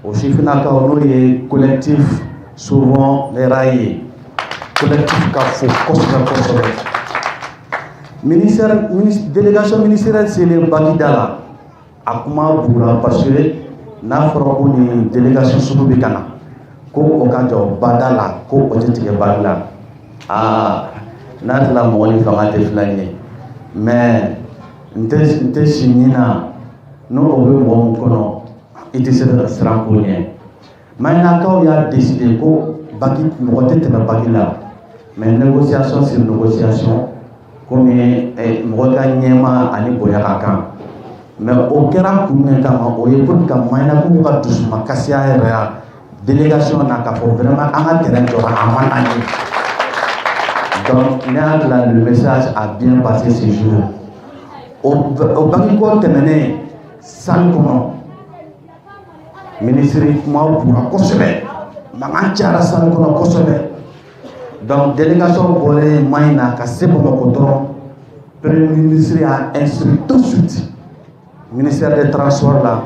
O sifinnakaw, n'o ye collectif Sauvons les Rails ye, collectif ka fo kosɛbɛ kosɛbɛ. Ministère, délégation ministérielle selen Bagida la, a kuma bugura, parce que n'a fɔra ko nin délégation sugu bɛ ka na, ko o ka jɔ bada la, ko o tɛ tigɛ bagi la. Aa, n'a tila mɔgɔ ni fanga tɛ filan ye, mais n tɛ si min na, n'o o bɛ mɔgɔ min kɔnɔ, i tɛ se ka siran ko ɲɛ. Mayinakaw y'a décidé ko baki, mɔgɔ tɛ tɛmɛ baki la. Mais négociation sur négociation, komi mɔgɔ ka ɲɛma ani bonya ka kan, mais o kɛra kun min kama, o ye pour que ka Mayinakaw ka dusumakasiya yɛrɛ ya délégation na, k'a fɔ vraiment an ka terrain jɔra, a ma na ye. Donc ne hakili la, le message a bien passé ce jour. O bangeko tɛmɛnen, salle kɔnɔ, ministre kuma bura kosɛbɛ, mankan cayara salle kɔnɔ kosɛbɛ. Donc délégation bɔlen Mayina ka se Bamakɔ dɔrɔn, premier ministre y'a instruit tout de suite ministère des Transports la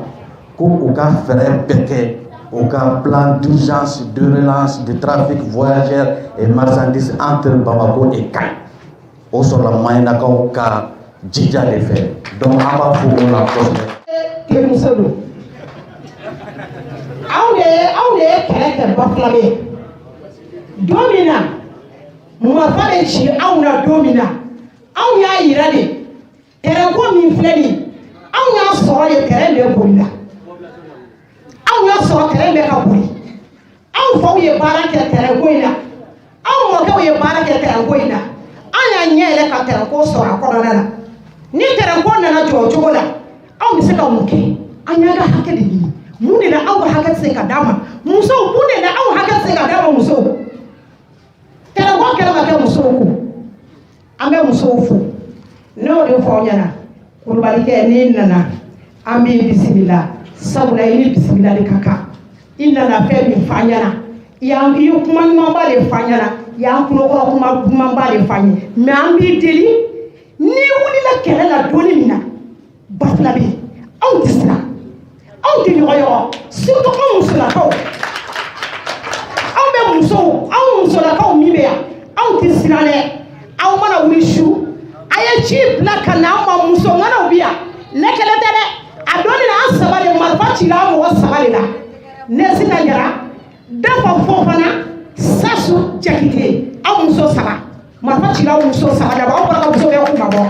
ko u ka fɛɛrɛ bɛɛ kɛ, u ka plan d'urgence de relance de trafic voyageurs et marchandises entre Bamako et Kayes. O sɔrɔla Mayinakaw ka Jija de fɛ. Donc an b'a fo o la kosɛbɛ. Terimuso don. Anw de ye kɛlɛ kɛ Bafulabe don min na, marifa bɛ ci anw na don min na, anw y'a yira de tɛrɛnko min filɛ nin ye, anw y'a sɔrɔ de tɛrɛn bɛ boli la, anw y'a sɔrɔ tɛrɛn bɛ ka boli. Anw faw ye baara kɛ tɛrɛnko in na, anw mɔkɛw ye baara kɛ tɛrɛnko in na, an y'a ɲɛ yɛlɛ ka tɛrɛnko sɔrɔ a kɔnɔna na. Ni tɛrɛnko nana jɔ o cogo la, anw bɛ se ka mun kɛ? An y'an ka hakɛ de ɲini. Mun de la anw ka hakɛ tɛ se ka d'an ma? Musow, mun de la anw hakɛ tɛ se ka d'an ma? Musow, tɛrɛnko kɛlɛ ma kɛ musow ko. An bɛ musow fo. Ne y'o de fɔ aw ɲɛna, kulubalikɛ, n'i nana, an b'i bisimila, sabula i ni bisimila de ka kan. I nana fɛn min f'an ɲɛna, i y'an i ye kuma ɲumanba de f'an ɲɛna, i y'an tulokɔrɔ kuma dumanba de f'an ye. Mɛ an b'i deli, n'i wulila kɛlɛ la donni min na Bafulabe, anw tɛ siran, anw tɛ ɲɔgɔn, surtout anw musolakaw. Anw bɛ musow, anw musolakaw min bɛ yan, anw tɛ siran dɛ. Aw mana wuli su, a ye ci bila ka na an ma. Muso ŋanaw bi yan, ne kelen tɛ dɛ. A donni na, an saba de marifa cila, an mɔgɔ saba de la: ne Sita Jara, Dafa Fofana, Sasu Jakite. Aw muso saba, marifa cila aw muso saba de, aw bɔra ka muso bɛɛ kuma bɔ.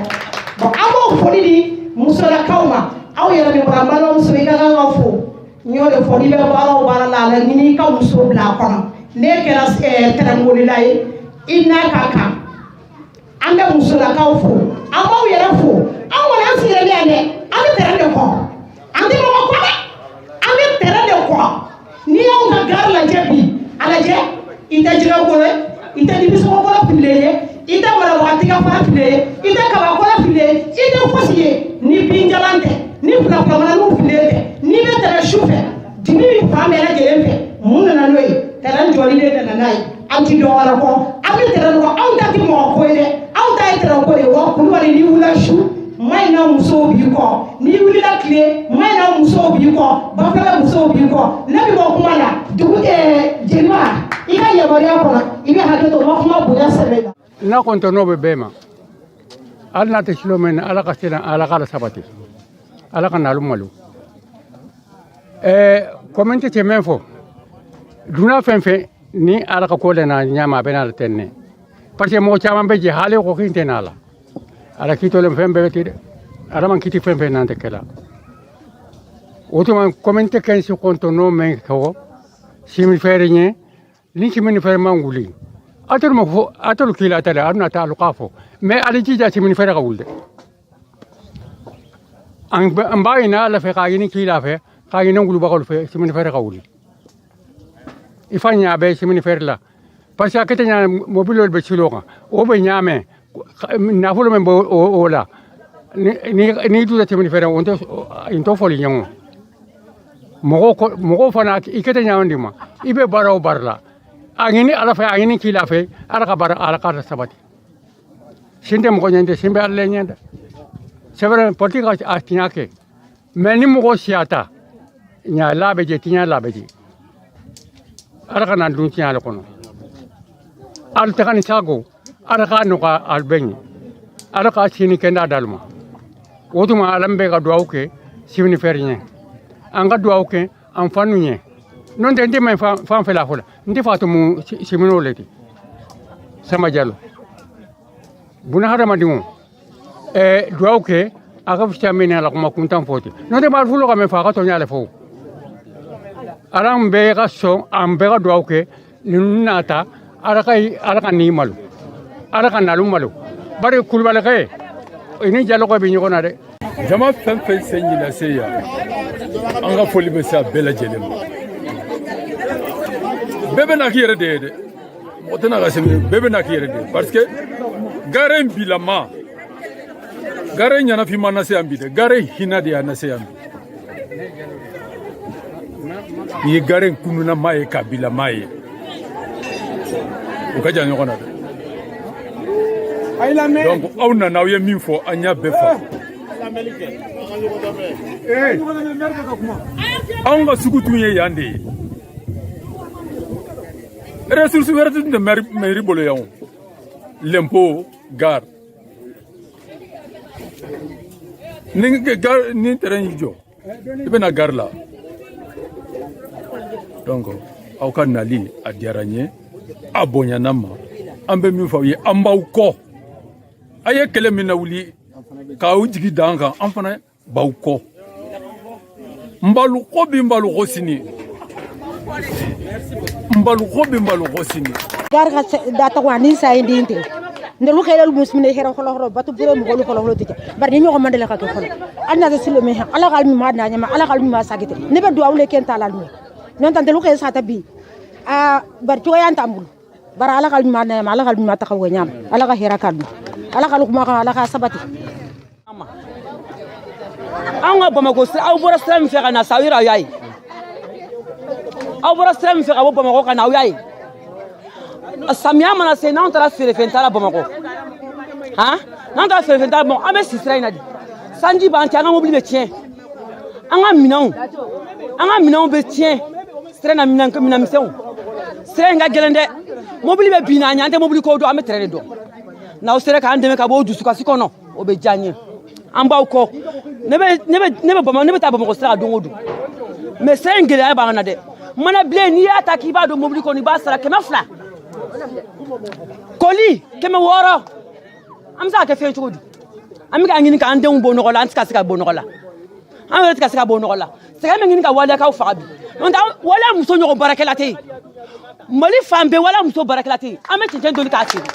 Bon, an b'o foli di musolakaw ma. Aw yɛrɛ min bɔra, n balimamuso, i ka kan ka fo. N y'o de fɔ, n'i bɛ baara o baara la, a la ɲini i ka muso bila a kɔnɔ. N'e kɛra tɛrɛnbolila ye, i n'a ka kan. An bɛ musolakaw fo, an b'aw yɛrɛ fo. An kɔni, an sigilen bɛ yan dɛ, an bɛ tɛrɛn de kɔ, an tɛ mɔgɔ kɔ dɛ, an bɛ tɛrɛn de kɔ. N'i y'anw ka gari lajɛ bi, a lajɛ, i tɛ jɛgɛ kolo ye, i tɛ dimisɔngɔ fililen ye, i tɛ marabaga tigɛ fara fililen ye, i tɛ kabakɔlɔ fililen ye, i tɛ fosi ye ni binjalan tɛ, ni filafilamananinw fililen tɛ. N'i bɛ tɛmɛ su fɛ, dibi bɛ fan bɛɛ lajɛlen fɛ. Mun nana n'o ye? Tɛrɛn jɔli de nana n'a ye. An ti dɔ wɛrɛ kɔ, an bɛ tɛrɛn kɔ. Anw ta ti mɔgɔ ko ye dɛ, anw ta ye tɛrɛn ko de ye. Wa Kulubali, n'i wulila su, Mayina musow b'i kɔ. N'i wulila tile, Mayina musow b'i kɔ, Bafulabe musow b'i kɔ. Ne bɛ bɔ kuma la dugu jeliba, i ka yamaruya kɔnɔ, i bɛ hakɛ to, n ma kuma bonya sɛbɛ la. N'a kɔni n'o bɛ bɛɛ ma, hali n'a tɛ silo min na, Ala ka se na, Ala k'a la sabati, Ala ka n'alu malo. Komi n tɛ cɛ min fɔ duna fɛn fɛn ni Ala ka ko le na ɲama, a bɛ n'a la ten ne, parce que mɔgɔ caman bɛ jɛ hali ko kin tɛ n'a la. Ala k'i tolen fɛn bɛɛ bɛ ten dɛ, Ala man kiti fɛn fɛn n'an tɛ kɛla o tuma. Komi n tɛ kɛn si kɔntɔn n'o mɛn kɔ simi fɛɛrɛ ɲɛ ni simini fɛɛrɛ man wuli, atolu ma fo atolu kila ta dɛ, alu na taa alu k'a fɔ. Mais ali jija simini fɛɛrɛ ka wuli dɛ. An b'a ɲini Ala fɛ, k'a ɲini kila fɛ, k'a ɲini wulubagaw fɛ, simini fɛɛrɛ ka wuli. I fa ɲa bɛ simini fɛɛrɛ la, parce que a kɛtɛ ɲa mobilolu bɛ silo kan, o bɛ ɲaamɛ nafolo min bɛ o la. Ni duta simini fɛɛrɛ, o tɛ n tɔ fɔli ɲɔgɔn mɔgɔw. Mɔgɔw fana, i kɛtɛ ɲa di ma, i bɛ baara o baara la, a ɲini Ala fɛ, a ɲini kila fɛ, Ala ka baara, Ala ka sabati. Sin tɛ mɔgɔ ɲɛ tɛ, sin bɛ Ala ɲɛ dɛ. C'est vrai, politique ka a tiɲɛ kɛ, mais ni mɔgɔ siyata ɲa la bɛ jɛ, tiɲɛ la bɛ jɛ. Ala ka n'an dun tiɲɛ le kɔnɔ. Ala taga ni sago, Ala k'a nɔgɔya al bɛɛ ɲɛ, Ala k'a sini kɛnda d'alu ma. O tuma Ala bɛ ka duwawu kɛ simini fɛrɛ ɲɛ, an ka duwawu kɛ an fanu ɲɛ. N'o tɛ, n tɛ mɛn fan fɛ la fɔlɔ, n tɛ fatu mu simino le ti. Sama Jalo, buna hadamadenw, duwawu kɛ a ka fisa min la kuma kuntan fɔ ten. N'o tɛ, maa fulo ka mɛn fɔ a ka tɔɲɔ ale fɔ. Ala bɛɛ ka sɔn, an bɛɛ ka duwawu kɛ ninnu n'a ta. Ala ka n'i malo, Ala ka nalu malo. Bari kulubalikɛ i ni Jalɔkɔ bɛ ɲɔgɔn na dɛ. Jama fɛn fɛn sen ɲina se yan, an ka foli bɛ se a bɛɛ lajɛlen ma. Bɛɛ bɛ na k'i yɛrɛ de ye dɛ, mɔgɔ tɛna ka sɛbɛn, bɛɛ bɛ na k'i yɛrɛ de ye, parce que gare in bilama, gare in ɲɛnafin ma na se yan bi dɛ, gare in hinɛ de y'a na se yan bi. N'i ye gare in kununama ye k'a bilama ye, o ka jan ɲɔgɔn na dɛ. Donc aw nana, aw ye min fɔ, an y'a bɛɛ faamu. Anw ka sugu tun ye yan de ye, ressource wɛrɛ tun tɛ mairie bolo yan o, l'impôt gare. Ni terrain y'i jɔ, i bɛna gare la. Donc aw ka nali a diyara n ye, a bonyana n ma. An bɛ min fɔ aw ye, an b'aw kɔ. A ye kɛlɛ min lawuli k'aw jigi da an kan, an fana b'aw kɔ. N b'alu kɔ bi, n b'alu kɔ sini, n b'alu kɔ bi, n b'alu kɔ sini. Gare ka datago ani sayin din tigɛ ndelu xelel musmine hera xolo xolo batu bure mo xolu xolo xolo tike bari ni ñoxo mandele ka ke xolo anna de silo me ala gal mi ma na nyama ala gal mi ma sagite ne be duwa wule ken talal mi non tan ndelu xe sata bi a bari coya tambul bara ala gal mi ma na nyama ala gal mi ma taxaw ñam ala ga hera kaddu ala gal kuma ka ala ka sabati. An ka Bamakɔ sira, aw bɔra sira min fɛ ka na sa, aw yɛrɛ aw y'a ye. Aw bɔra sira min fɛ ka bɔ Bamakɔ ka na, aw y'a ye. Samiya mana se, n'anw taara feerefɛn ta la Bamakɔ, han, n'an taara feerefɛn ta la Bamakɔ, an bɛ si sira in na de. Sanji b'an cɛ, an ka mobili bɛ tiɲɛ, an ka minɛnw bɛ tiɲɛ sira in na, minɛn misɛnw. Sira in ka gɛlɛn dɛ, mobili bɛ bin n'an ɲɛ, an tɛ mobili ko dɔn, an bɛ tɛrɛn de dɔn. N'aw sera k'an dɛmɛ ka bɔ o dusukasi kɔnɔ, o bɛ diya n ye. An b'aw kɔ. Ne bɛ Bamakɔ, ne bɛ taa Bamakɔ sira kan don o don, mais sira in gɛlɛya b'an na dɛ. Mana bilen, n'i y'a ta k'i b'a don mobili kɔnɔ, i b'a sara 200, koli 600. An bɛ se ka kɛ fɛn cogo di? An bɛ k'a ɲini k'an denw bɔ nɔgɔ la, an tɛ ka se ka bɔ nɔgɔ la, an yɛrɛ tɛ ka se ka bɔ nɔgɔ la. Sɛgɛn bɛ ɲini ka waliyakaw faga bi. N'o tɛ, waliya muso ɲɔgɔn baarakɛla tɛ yen Mali fan bɛɛ, waliya muso baarakɛla tɛ yen. An bɛ cɛncɛn doni k'a feere,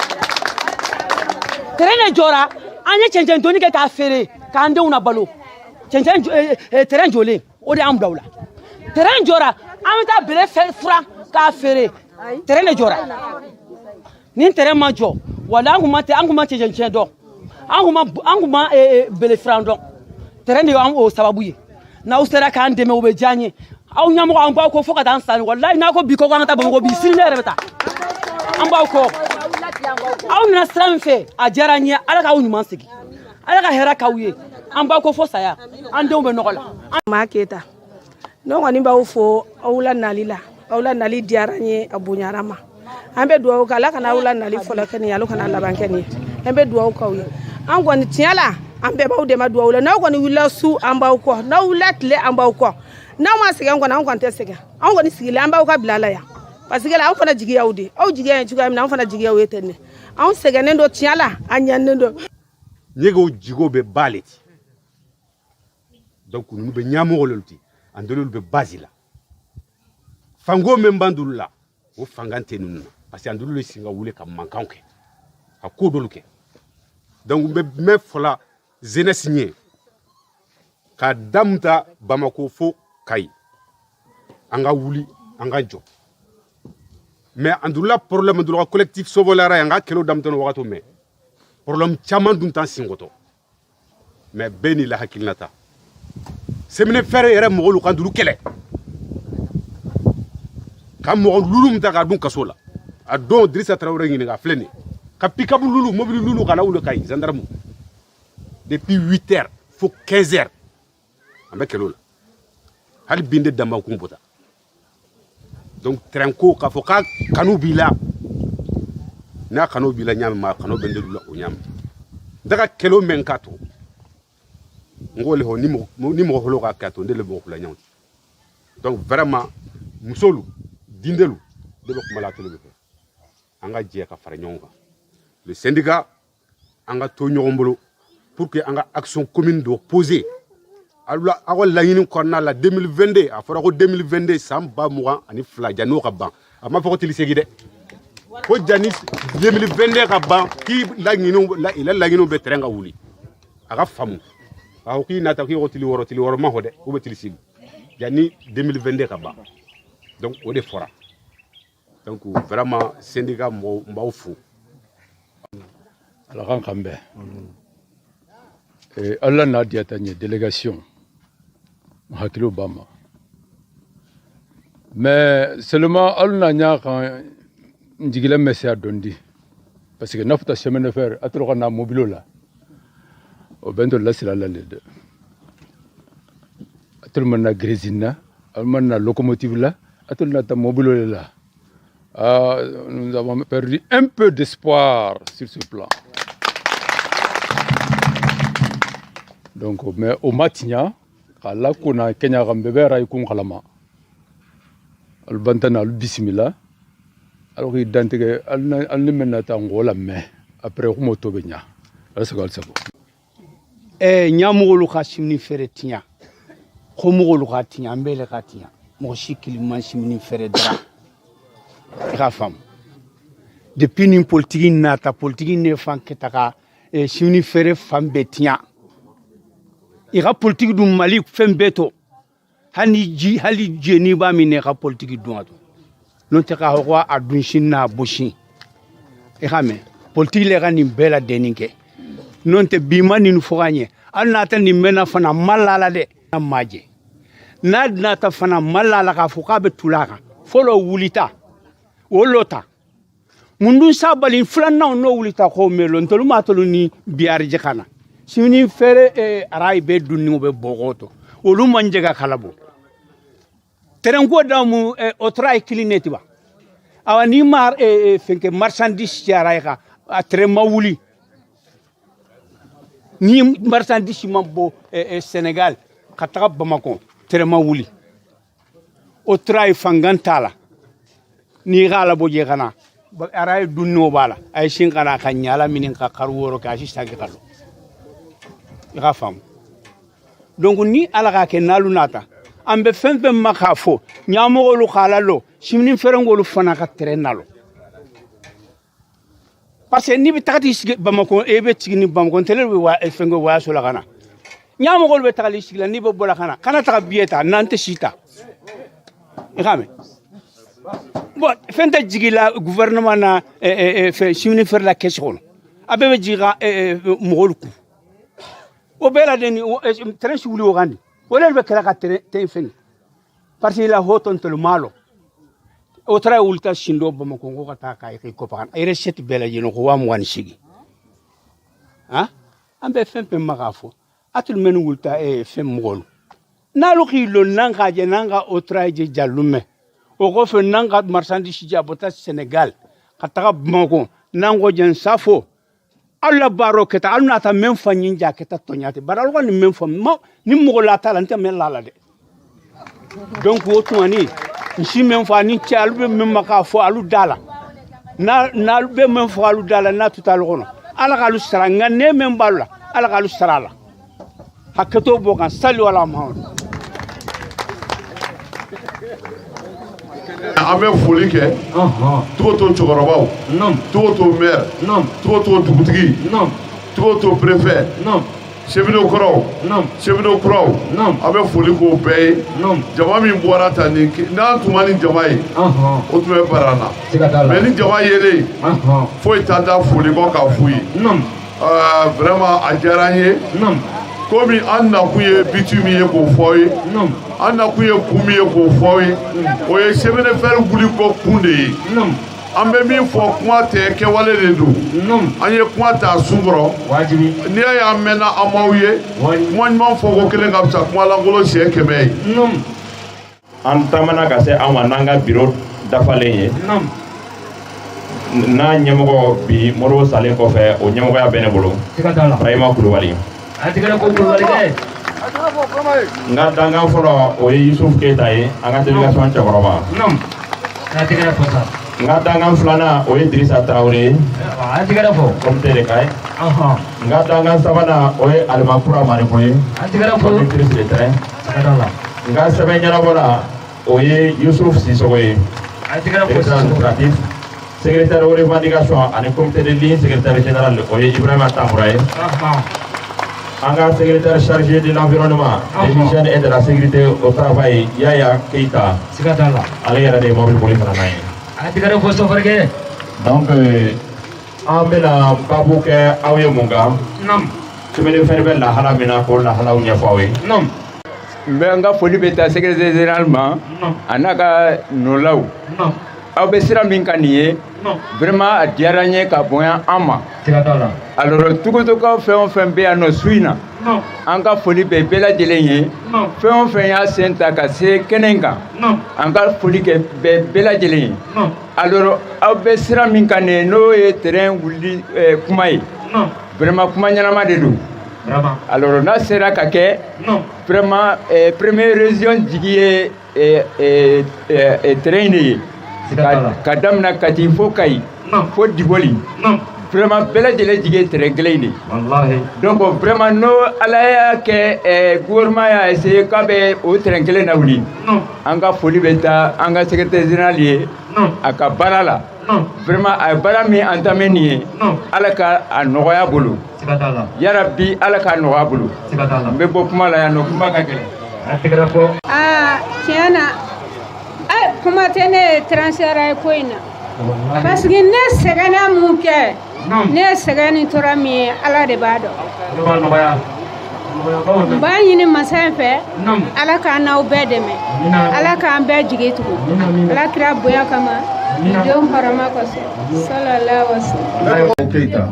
terrain de jɔra, an ye cɛncɛn doni kɛ k'a feere k'an denw labalo. Cɛncɛn terrain jɔlen, o de y'an bila o la. Terrain jɔra, an bɛ taa bere furan k'a feere. Terrain de jɔra. Ni terrain ma jɔ, wala an kun ma an kun ma cɛncɛn tiɲɛ dɔn, an kun ma bele furan dɔn. Terrain de y'an o sababu ye. N'aw sera k'an dɛmɛ, o bɛ diya an ye. Aw ɲɛmɔgɔ, an b'aw kɔ fo ka taa an sani. Walayi, n'a ko bi ko an ka taa Bamakɔ bi, sini ne yɛrɛ bɛ taa. An b'aw kɔ. Aw nana sira min fɛ, a diyara n ye. Ala k'aw ɲuman sigi, Ala ka hɛrɛ k'aw ye. An b'aw kɔ fo saya, an denw bɛ nɔgɔ la. Maa Keyita, ne kɔni b'aw fo aw la nali la. Aw la nali diyara n ye, a bonyara ma. An bɛ dugawu kɛ, Ala kana aw la nali fɔlɔ kɛ nin ye, Ala kana laban kɛ nin ye. An bɛ dugawu k'aw ye. An kɔni, tiɲɛ la, an bɛɛ b'aw dɛmɛ dugawu la. N'aw kɔni wulila su, an b'aw kɔ. N'aw wulila tile, an b'aw kɔ. N'aw ma sɛgɛn kɔni, an kɔni tɛ sɛgɛn. Anw kɔni sigilen, an b'aw ka bila la yan, parce que la, anw fana jigi y'aw de. Aw jigi ye cogoya min na, anw fana jigi y'aw ye ten de. Anw sɛgɛnnen don, tiɲɛ la, an ɲaninen don. Ɲegew jigo bɛ ba le ti, donc ninnu bɛ ɲɛmɔgɔ lelu ti, an dolu bɛ base la. Fango min b'an dolu la, o fanga tɛ ninnu na, parce que an dolu le sin ka wuli ka mankan kɛ, ka ko dolu kɛ. Donc n bɛ mɛn fɔla jeunesse ɲɛ ka damuta Bamako fo Kayi, an ka wuli, an ka jɔ. Mais an dolu la problème, dolu ka collectif Sauve-la-Rail, an ka kɛlɛw daminɛ wagati mɛn, problème caman dun t'an senkɔtɔ. Mais bɛɛ n'i la hakilinata. Chemin fer yɛrɛ mɔgɔw ka dulu kɛlɛ ka mɔgɔ lulu min ta k'a dun kaso la, a don Dirisa Tarawele ɲininka filɛ nin, ka pick-up lulu, mobili lulu ka lawuli Kayi gendarme depuis 8 heures fo 15 heures, an bɛ kɛlɛ la. Hali bin de danba kun bɔta. Donc train ko k'a fɔ k'a kanu b'i la, n'a kanu b'i la ɲaami ma, kanu bɛ n la o ɲaami. N tɛ ka kɛlɛ mɛn k'a to n ko le hɔ ni mɔgɔ holo ka kɛ to n de le mɔgɔ kula ɲɔgɔn. Donc vraiment, musolu dindelu de bɛ kuma la tolo bɛ fɛ an ka jɛ ka fara ɲɔgɔn kan, le syndicat, an ka to ɲɔgɔn bolo pour que an ka action commune dɔ poser. Aw ka laɲini kɔnɔna la, 2022, a fɔra ko 2022, san 2022, janni ka ban. A ma fɔ ko tili segi dɛ, ko janni 2022 ka ban, k'i laɲiniw la, i la laɲiniw bɛ terrain ka wuli. A ka faamu a ko k'i nata k'i ko tili 6, tili 6 ma fɔ dɛ, k'u bɛ tili segi janni 2022 ka ban. Donc o de fɔra. Donc vraiment, syndicat mɔgɔw, n b'aw fo. Ala k'an kan bɛn. Ala n'a diyata n ye, délégation n hakiliw b'a ma, mais seulement alu na ɲa kan n jigila mɛsɛya dɔn di, parce que n'a fɔta chemin de fer a tɔrɔ ka na mobilo la, o bɛ n to lasila la le dɛ. A tɔrɔ ma na grésil na, a ma na locomotive la, a tɔrɔ na ta mobilo le la. Ah, nous avons perdu un peu d'espoir sur ce plan. Donc mais o ma tiɲa k'a la kona kɛɲa kan bɛɛ bɛ arayi kun kalama. Alu bantana, alu bisimila, alu k'i dantigɛ, alu ni mɛn na taa ngɔ la mɛn après kumo to bɛ ɲa. Ala sago, ala sago. Ɲamɔgɔlu ka simini feere tiɲa ko mɔgɔlu ka tiɲa, an bɛɛ le ka tiɲa. Mɔgɔ si kelen man simini feere dara, i k'a faamu. Depuis nin politiki nata, politiki ne fan kɛta ka simini feere fan bɛɛ tiɲa. I ka politiki dun Mali fɛn bɛɛ to, hali ji, hali jeni b'a min, ne ka politiki dun a to n'o tɛ k'a fɔ ko a dun sini n'a bɔ sini. I k'a mɛn, politiki le ka nin bɛɛ ladɛnni kɛ. N'o tɛ bi ma nin fɔ ka ɲɛ, hali n'a tɛ nin mɛnna fana ma la la dɛ, a ma jɛ n'a nata fana ma la la k'a fɔ k'a bɛ tula a kan. Fɔlɔ wulita o lo ta mun dun sabali, filanan n'o wulita ko melo ntolu ma tolu ni biyarijɛ ka na simini feere. Arayi bɛ dunni o bɛ bɔgɔ to olu man jɛ ka kala bɔ tɛrɛnko da mu. O tora ye kelen ne ti ba. Awa, ni ma fɛnkɛ marchandise cayara ye kan, a tɛrɛn ma wuli ni marchandise ma bɔ Sénégal ka taga Bamakɔ, tɛrɛn ma wuli. O tora ye fangan t'a la. N'i k'a labɔ jɛ ka na araye dunni o b'a la, a ye sin ka na ka ɲala minɛ ka kari wɔɔrɔ kɛ, a si sagi ka lɔ. I k'a faamu. Donc ni ala k'a kɛ n'alu nata, an bɛ fɛn fɛn ma k'a fɔ ɲamɔgɔlu k'a la lɔ simini fɛrɛngolu fana ka tɛrɛn na lɔ, parce que n'i bɛ taga t'i sigi Bamakɔ, e bɛ sigi ni Bamakɔ tɛlɛ bɛ wa fɛnkɛ wayaso la ka na, ɲamɔgɔlu bɛ tagali sigi la. N'i bɛ bɔ la ka na, kana taga biye ta n'an tɛ si ta. I k'a mɛn. Bon, fɛn tɛ jigin la gouvernement na fɛn simini feere la kɛsi kɔnɔ, a bɛɛ bɛ jigin ka mɔgɔw kun. O bɛɛ la de ni tɛrɛn si wuli o kan di, o de bɛ kɛlɛ ka tɛrɛn fɛn, parce que la hɔtɔn tɛlɛ maa lɔ. O taara wulita sin dɔ Bamakɔ ko ka taa k'a k'i kɔpagan a yɛrɛ sɛti bɛɛ lajɛlen ko 28,000. Han, an bɛ fɛn fɛn ma k'a fɔ a tulu mɛ ni wulita fɛn mɔgɔlu n'alu k'i lon n'an k'a jɛ n'an ka o taara jɛ jalu mɛn. O kɔfɛ n'an ka marchandise jɛ a bɔta Sénégal ka taga Bamakɔ, n'an ko jɛn safo aw la baara kɛta, aw n'a ta mɛn fa ɲin ja kɛta tɔɲa tɛ bari alu ka nin mɛn fɔ ma ni mɔgɔ la t'a la, n tɛ mɛn la la dɛ. Donc o tuma ni n si mɛn fɔ ani cɛ alu bɛ mɛn ma k'a fɔ alu da la, n'alu bɛ mɛn fɔ alu da la n'a tuta alu kɔnɔ, ala k'alu sara. Nka ne mɛn b'alu la, ala k'alu sara a la. Hakɛto bɔ kan sali wala Muhamadu. An bɛ foli kɛ Togoto cɛkɔrɔbaw, Togoto maire, Togoto dugutigi, Togoto préfet, cheminots kɔrɔw, cheminots kuraw, an bɛ foli k'o bɛɛ ye. Jama min bɔra ta nin, n'an tun ma ni jama ye, o tun bɛ bara an na, mais ni jama yelen, foyi t'an da foli kɔ k'a f'u ye. Vraiment a diyara an ye. Komi an nakun ye bitu min ye k'o fɔ aw ye, an nakun ye kun min ye k'o fɔ aw ye, o ye chemin de fer wuli kɔ kun de ye. An bɛ min fɔ, kuma tɛ, kɛwale de don. An ye kuma ta sun kɔrɔ. N'i y'a ye an mɛnna an m'aw ye, kuma ɲuman fɔ ko kelen ka fisa kuma lankolon siɲɛ 100 ye. An taamana ka se an ma n'an ka biro dafalen ye, n'a ɲɛmɔgɔ bi Modibo salen kɔfɛ, o ɲɛmɔgɔya bɛ ne bolo, Ibrahima Kulubali. N ka dankan fɔlɔ, o ye Yusuf Keyita ye, an ka délégation cɛkɔrɔba. N ka dankan filanan, o ye Dirisa Tarawele ye, comité de Kayi. N ka dankan sabanan, o ye Alimakura Mariko ye, conductrice de train. N ka sɛbɛn ɲɛnabɔla, o ye Yusuf Sisoko ye, directeur administratif. Secrétaire aux revendications ani comité de ligne secrétaire général, o ye Ibrahima Tamura ye. An ka secrétaire chargé de l'environnement, de l'hygiène et de la sécurité au travail, Yaya Keita, ale yɛrɛ de ye mobili boli ka na n'a ye. Donc an bɛna babu kɛ aw ye mun kan? Chemin de fer bɛ lahala min na, k'o lahalaw ɲɛfɔ aw ye. N bɛ n ka foli bɛ taa secrétaire général ma, a n'a ka nɔlaw. Aw bɛ sira min kan nin ye, vraiment a diyara n ye ka bonya an ma. Alors Togotokaw fɛn o fɛn bɛ yan nɔ su in na, an ka foli bɛ bɛɛ lajɛlen ye. Fɛn o fɛn y'a sen ta ka se kɛnɛ in kan, an ka foli kɛ bɛɛ lajɛlen ye. Alors aw bɛ sira min kan nin ye, n'o ye terrain wuli kuma ye, vraiment kuma ɲɛnama de don. Alors n'a sera ka kɛ, vraiment première région jigi ye train de ye ka daminɛ Kati fo Kayi fo Diboli. Vraiment, bɛɛ lajɛlen jigi ye train kelen in de ye. Donc vraiment, n'o Ala y'a kɛ, gouvernement y'a essayé k'a bɛ o train kelen lawuli, an ka foli bɛ taa an ka secrétaire général ye a ka baara la. Vraiment, a ye baara min entamé nin ye, Ala ka a nɔgɔya bolo, yarabi, Ala k'a nɔgɔya bolo. N bɛ bɔ kuma la yan nɔ, kuma ka gɛlɛn. Aa, tiɲɛ na, kuma tɛ ne ye transfert ye ko in na, parce que ne sɛgɛnna mun kɛ, ne ye sɛgɛn ni tɔɔrɔ min ye, Ala de b'a dɔn. N b'a ɲini masa in fɛ, Ala k'an n'aw bɛɛ dɛmɛ, Ala k'an bɛɛ jigi tugu Ala kira bonya kama, denw hɔrɔma kosɔn, sallallahu alaihi wasallam. Keyita,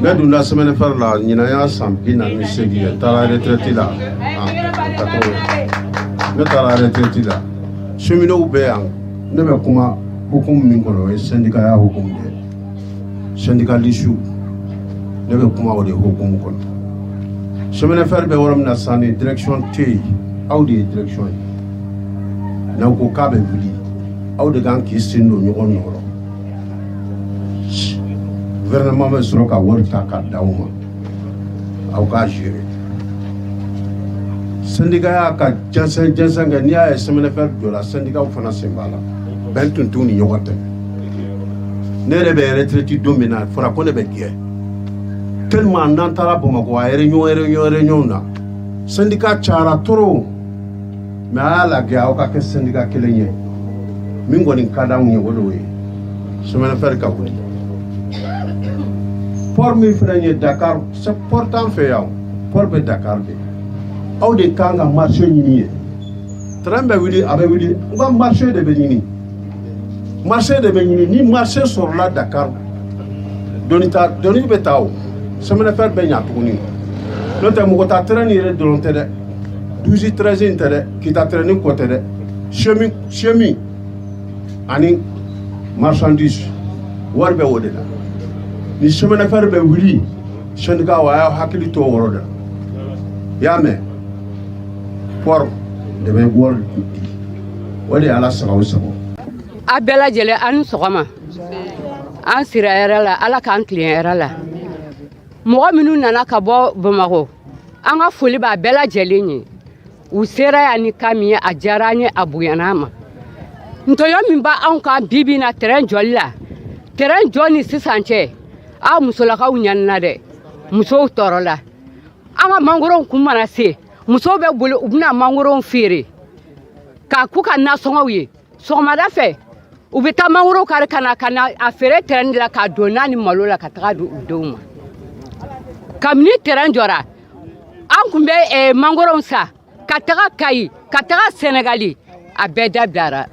ne donna chemin de fer la ɲinan y'a san 48 ye. N taara retraite la en 80. Ne taara retraite la. Cheminots bɛ yan, ne bɛ kuma hukumu min kɔnɔ, o ye syndicat ya hukumu de ye, syndicaliste. Ne bɛ kuma o de hukumu kɔnɔ. Chemin de fer bɛ yɔrɔ min na sisan, ni direction tɛ yen, aw de ye direction ye. N'aw ko k'a bɛ wuli, aw de kan k'i sen don ɲɔgɔn nɔ rɔ. Gouvernement bɛ sɔrɔ ka wari ta k'a d'aw ma, aw k'a gérer. Syndicat y'a ka jɛnsɛn jɛnsɛn kɛ. N'i y'a ye chemin de fer jɔra, syndicat fana sen b'a la. Bɛn tun t'u ni ɲɔgɔn cɛ. Ne yɛrɛ bɛ retraite don min na, a fɔra ko ne bɛ gɛn, tellement n'an taara Bamakɔ, a réunion réunion réunion na, syndicat cayara trop. Mais a y'a lajɛ, aw ka kɛ syndicat kelen ye. Min kɔni ka d'anw ye, o de y'o ye, chemin de fer ka wuli. Port min filɛ nin ye Dakar, c'est port t'an fɛ yan, port bɛ Dakar de. Aw de kan ka marché ɲini ye. Train bɛ wuli, a bɛ wuli, n ka marché de bɛ ɲini, marché de bɛ ɲini. Ni marché sɔrɔla Dakar, doni ta, doni bɛ taa, o chemin de fer bɛ ɲa tuguni. N'o tɛ, mɔgɔ ta train yɛrɛ dɔrɔn tɛ dɛ, 12 13 in tɛ dɛ, Kita train kɔ tɛ dɛ, chemin chemin ani marchandise, wari bɛ o de la. Ni chemin de fer bɛ wuli, syndicat, a y'aw hakili to o yɔrɔ de la. I y'a mɛn, port de bɛ wari di, o de ye Ala sago sago. A bɛɛ lajɛlen, an ni sɔgɔma. An sira hɛrɛ la, Ala k'an tilen hɛrɛ la. Mɔgɔ minnu nana ka bɔ Bamakɔ, an ka foli b'a bɛɛ lajɛlen ye. U sera yan ni kan min ye, a diyara an ye, a bonyana an ma. Ntɔɲɔ min b'anw kan bi bi in na, tɛrɛn jɔli la, tɛrɛn jɔ ni sisan cɛ, a musolakaw ɲanina dɛ, musow tɔɔrɔla. An ka mangorow kun mana se, musow bɛ boli, u bɛna mangorow feere k'a k'u ka nasɔngɔw ye. Sɔgɔmada fɛ, u bɛ taa mangoro kari ka na a feere tɛrɛn de la, k'a don n'a ni malo la, ka taga di u denw ma. Kabini tɛrɛn jɔra, an kun bɛ mangorow san ka taga Kayi, ka taga Sɛnɛgali, a bɛɛ dabilara.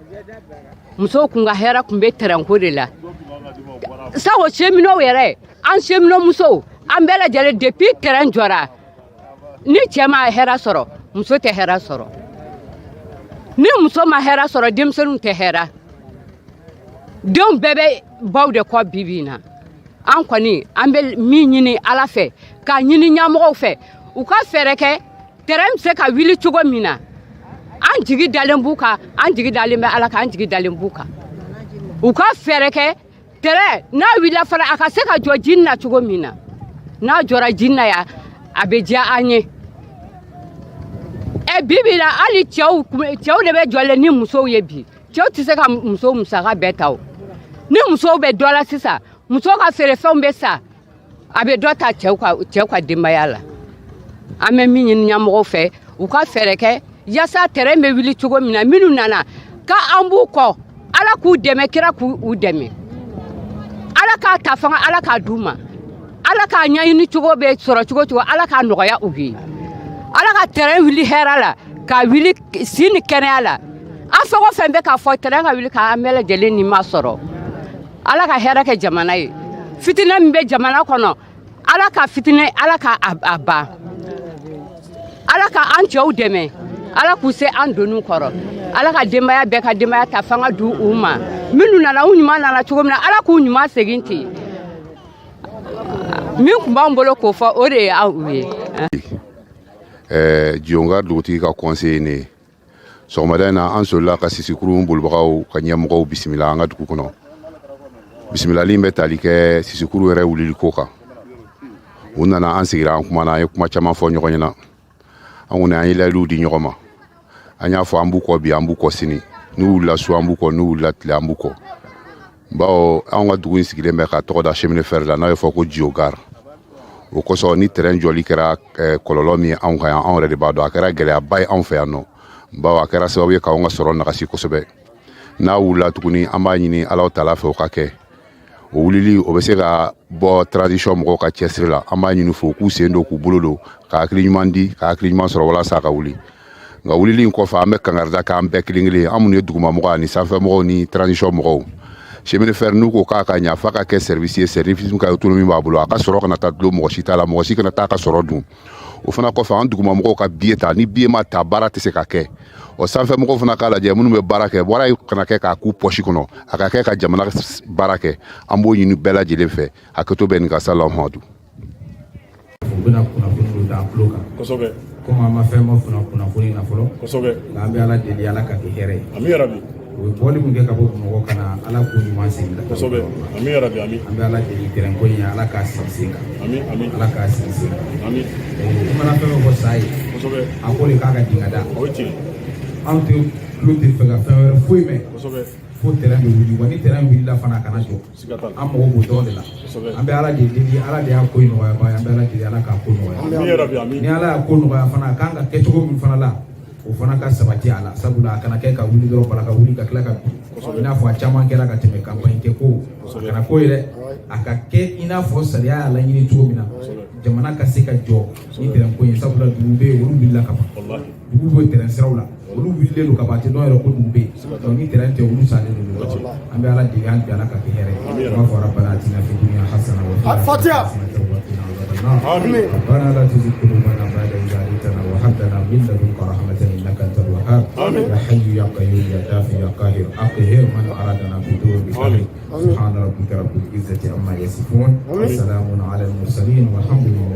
Musow kun ka hɛrɛ kun bɛ tɛrɛnko de la. Sango cheminots yɛrɛ, an cheminot musow, an bɛɛ lajɛlen, depuis tɛrɛn jɔra, ni cɛ ma hɛrɛ sɔrɔ, muso tɛ hɛrɛ sɔrɔ. Ni muso ma hɛrɛ sɔrɔ, denmisɛnninw tɛ hɛrɛ. Denw bɛɛ bɛ baw de kɔ bi bi in na. An kɔni, an bɛ min ɲini Ala fɛ, k'a ɲini ɲɛmɔgɔw fɛ, u ka fɛɛrɛ kɛ tɛrɛn bɛ se ka wuli cogo min na. An jigi dalen b'u kan, an jigi dalen bɛ Ala kan, an jigi dalen b'u kan. U ka fɛɛrɛ kɛ, tɛrɛn n'a wulila fana, a ka se ka jɔ ji na cogo min na. N'a jɔra ji na yan, a bɛ diya an ye. Ɛ, bi bi la, hali cɛw, cɛw de bɛ jɔlen ni musow ye bi. Cɛw tɛ se ka musow musaka bɛɛ ta. O ni musow bɛ dɔ la sisan, musow ka feerefɛnw bɛ sa, a bɛ dɔ ta cɛw ka denbaya la. An bɛ min ɲini ɲɛmɔgɔw fɛ, u ka fɛɛrɛ kɛ yaasa tɛrɛn bɛ wuli cogo min na. Minnu nana ka, an b'u kɔ, Ala k'u dɛmɛ, kira k'u dɛmɛ, Ala k'a ta fanga, Ala k'a d'u ma, Ala k'a ɲɛɲini cogo bɛ sɔrɔ cogo cogo, Ala k'a nɔgɔya u ye. Ala ka tɛrɛn wuli hɛrɛ la, ka wuli si ni kɛnɛya la. An fɛn o fɛn bɛ k'a fɔ tɛrɛn ka wuli, k'an bɛɛ lajɛlen ni ma sɔrɔ. Ala ka hɛrɛ kɛ jamana ye. Fitinɛ min bɛ jamana kɔnɔ, Ala ka fitinɛ, Ala ka a ban. Ala ka an cɛw dɛmɛ, Ala k'u se an doniw kɔrɔ. Ala ka denbaya bɛɛ ka denbaya ta fanga di u ma. Minnu nana, u ɲuman nana cogo min na, Ala k'u ɲuman segin ten. Min tun b'an bolo k'o fɔ, o de ye aw ye. Diyonga dugutigi ka conseiller ne ye. Sɔgɔmada in na, an solila ka sisikurun bolibagaw ka ɲɛmɔgɔw bisimila an ka dugu kɔnɔ. Bisimilali in bɛ tali kɛ sisikuru yɛrɛ wuliliko kan. U nana, an sigira, an kumana, an ye kuma caman fɔ ɲɔgɔn ɲɛna. An kɔni, an ye layiduw di ɲɔgɔn ma. An y'a fɔ, an b'u kɔ bi, an b'u kɔ sini. N'u wulila su, an b'u kɔ. N'u wulila tile, an b'u kɔ, bawo anw ka dugu in sigilen bɛ ka tɔgɔ da chemin de fer la, n'a bɛ fɔ ko Jio Gare. O kosɔn, ni terrain jɔli kɛra kɔlɔlɔ min ye anw kan yan, anw yɛrɛ de b'a dɔn. A kɛra gɛlɛyaba ye anw fɛ yan nɔ, bawo a kɛra sababu ye k'anw ka sɔrɔ nagasi kosɛbɛ. N'a wulila tuguni, an b'a ɲini Ala taala fɛ, o ka kɛ. O wulili, o bɛ se ka bɔ transition mɔgɔw ka cɛsiri la. An b'a ɲini fo k'u sen don, k'u bolo don, ka hakili ɲuman di, ka hakili ɲuman sɔrɔ walasa a ka wuli. Nka wulili in kɔfɛ, an bɛ kangarida k'an bɛɛ kelen kelen, an minnu ye dugumamɔgɔ ani sanfɛmɔgɔw ni transition mɔgɔw. Chemin de fer, n'u ko k'a ka ɲa, f'a ka kɛ service ye, service min ka autonomie b'a bolo, a ka sɔrɔ kana taa dulon mɔgɔ si t'a la, mɔgɔ si kana taa ka sɔrɔ dun. O fana kɔfɛ, an dugumamɔgɔw ka billet ta. Ni billet ma ta, baara tɛ se ka kɛ. Ɔ, sanfɛmɔgɔw fana k'a lajɛ, minnu bɛ baara kɛ, baara kana kɛ k'a k'u pɔsi kɔnɔ, a ka kɛ ka jamana baara kɛ. An b'o ɲini bɛɛ lajɛlen fɛ. Hakɛto bɛ nin ka salamu. U bɛna kunnafoni dɔ d'an tulo kan. Komi an ma fɛn ma kunnafoni na fɔlɔ. Nka an bɛ Ala deli, Ala ka kɛ hɛrɛ ye. Ami yarabi. U bɛ bɔli min kɛ ka bɔ Bamakɔ ka na, Ala k'u ɲuman segin ka taa. Kosɛbɛ. Ami yarabi, ami. An bɛ Ala deli, terrain ko in, Ala k'a sigi sen kan. Ami, ami. Ala k'a sigi sen kan. Ami. I mana fɛn o fɔ sa ye. A ko de k'a ka dingɛ da. O ye tiɲɛ. Anw tɛ tulo tɛ fɛ ka fɛn wɛrɛ foyi mɛn. Fo terrain bɛ wuli wa, ni terrain wulila fana, a kana jɔ. Siga t'a la. An mago b'o dɔrɔn de la. An bɛ Ala de deli, Ala de y'a ko in nɔgɔya ba ye, an bɛ Ala deli, Ala k'a ko nɔgɔya. Ami yarabi, ami. Ni Ala y'a ko nɔgɔya fana, a kan ka kɛ cogo min fana la, o fana ka sabati a la, sabula a kana kɛ ka wuli dɔrɔn, bala ka wuli ka tila ka bin, i n'a fɔ a caman kɛra ka tɛmɛ. Campagne kɛ ko a kana ko ye dɛ, a ka kɛ i n'a fɔ sariya y'a laɲini cogo min na, jamana ka se ka jɔ ni terrain ko ye, sabula dugu bɛ yen, olu wulila ka ban. Dugu bɛ terrain siraw la, olu wulilen don ka ban, a tɛ dɔn yɛrɛ ko dugu bɛ yen. Donc ni terrain tɛ, olu salen de don. An bɛ Ala deli hali bi, Ala ka kɛ hɛrɛ ye. An b'a fɔ rabbana atina fi dunya hasana wa fil akhirati hasanatan wa qina adhaban nar. ربنا لا تزغ قلوبنا بعد إذ هديتنا وهب لنا من لدنك رحمة إنك أنت الوهاب. يا حي يا قيوم يا دافع يا قاهر، أقهر من أرادنا بدور بقهر. سبحان ربك رب العزة عما يصفون، وسلام على المرسلين، والحمد لله.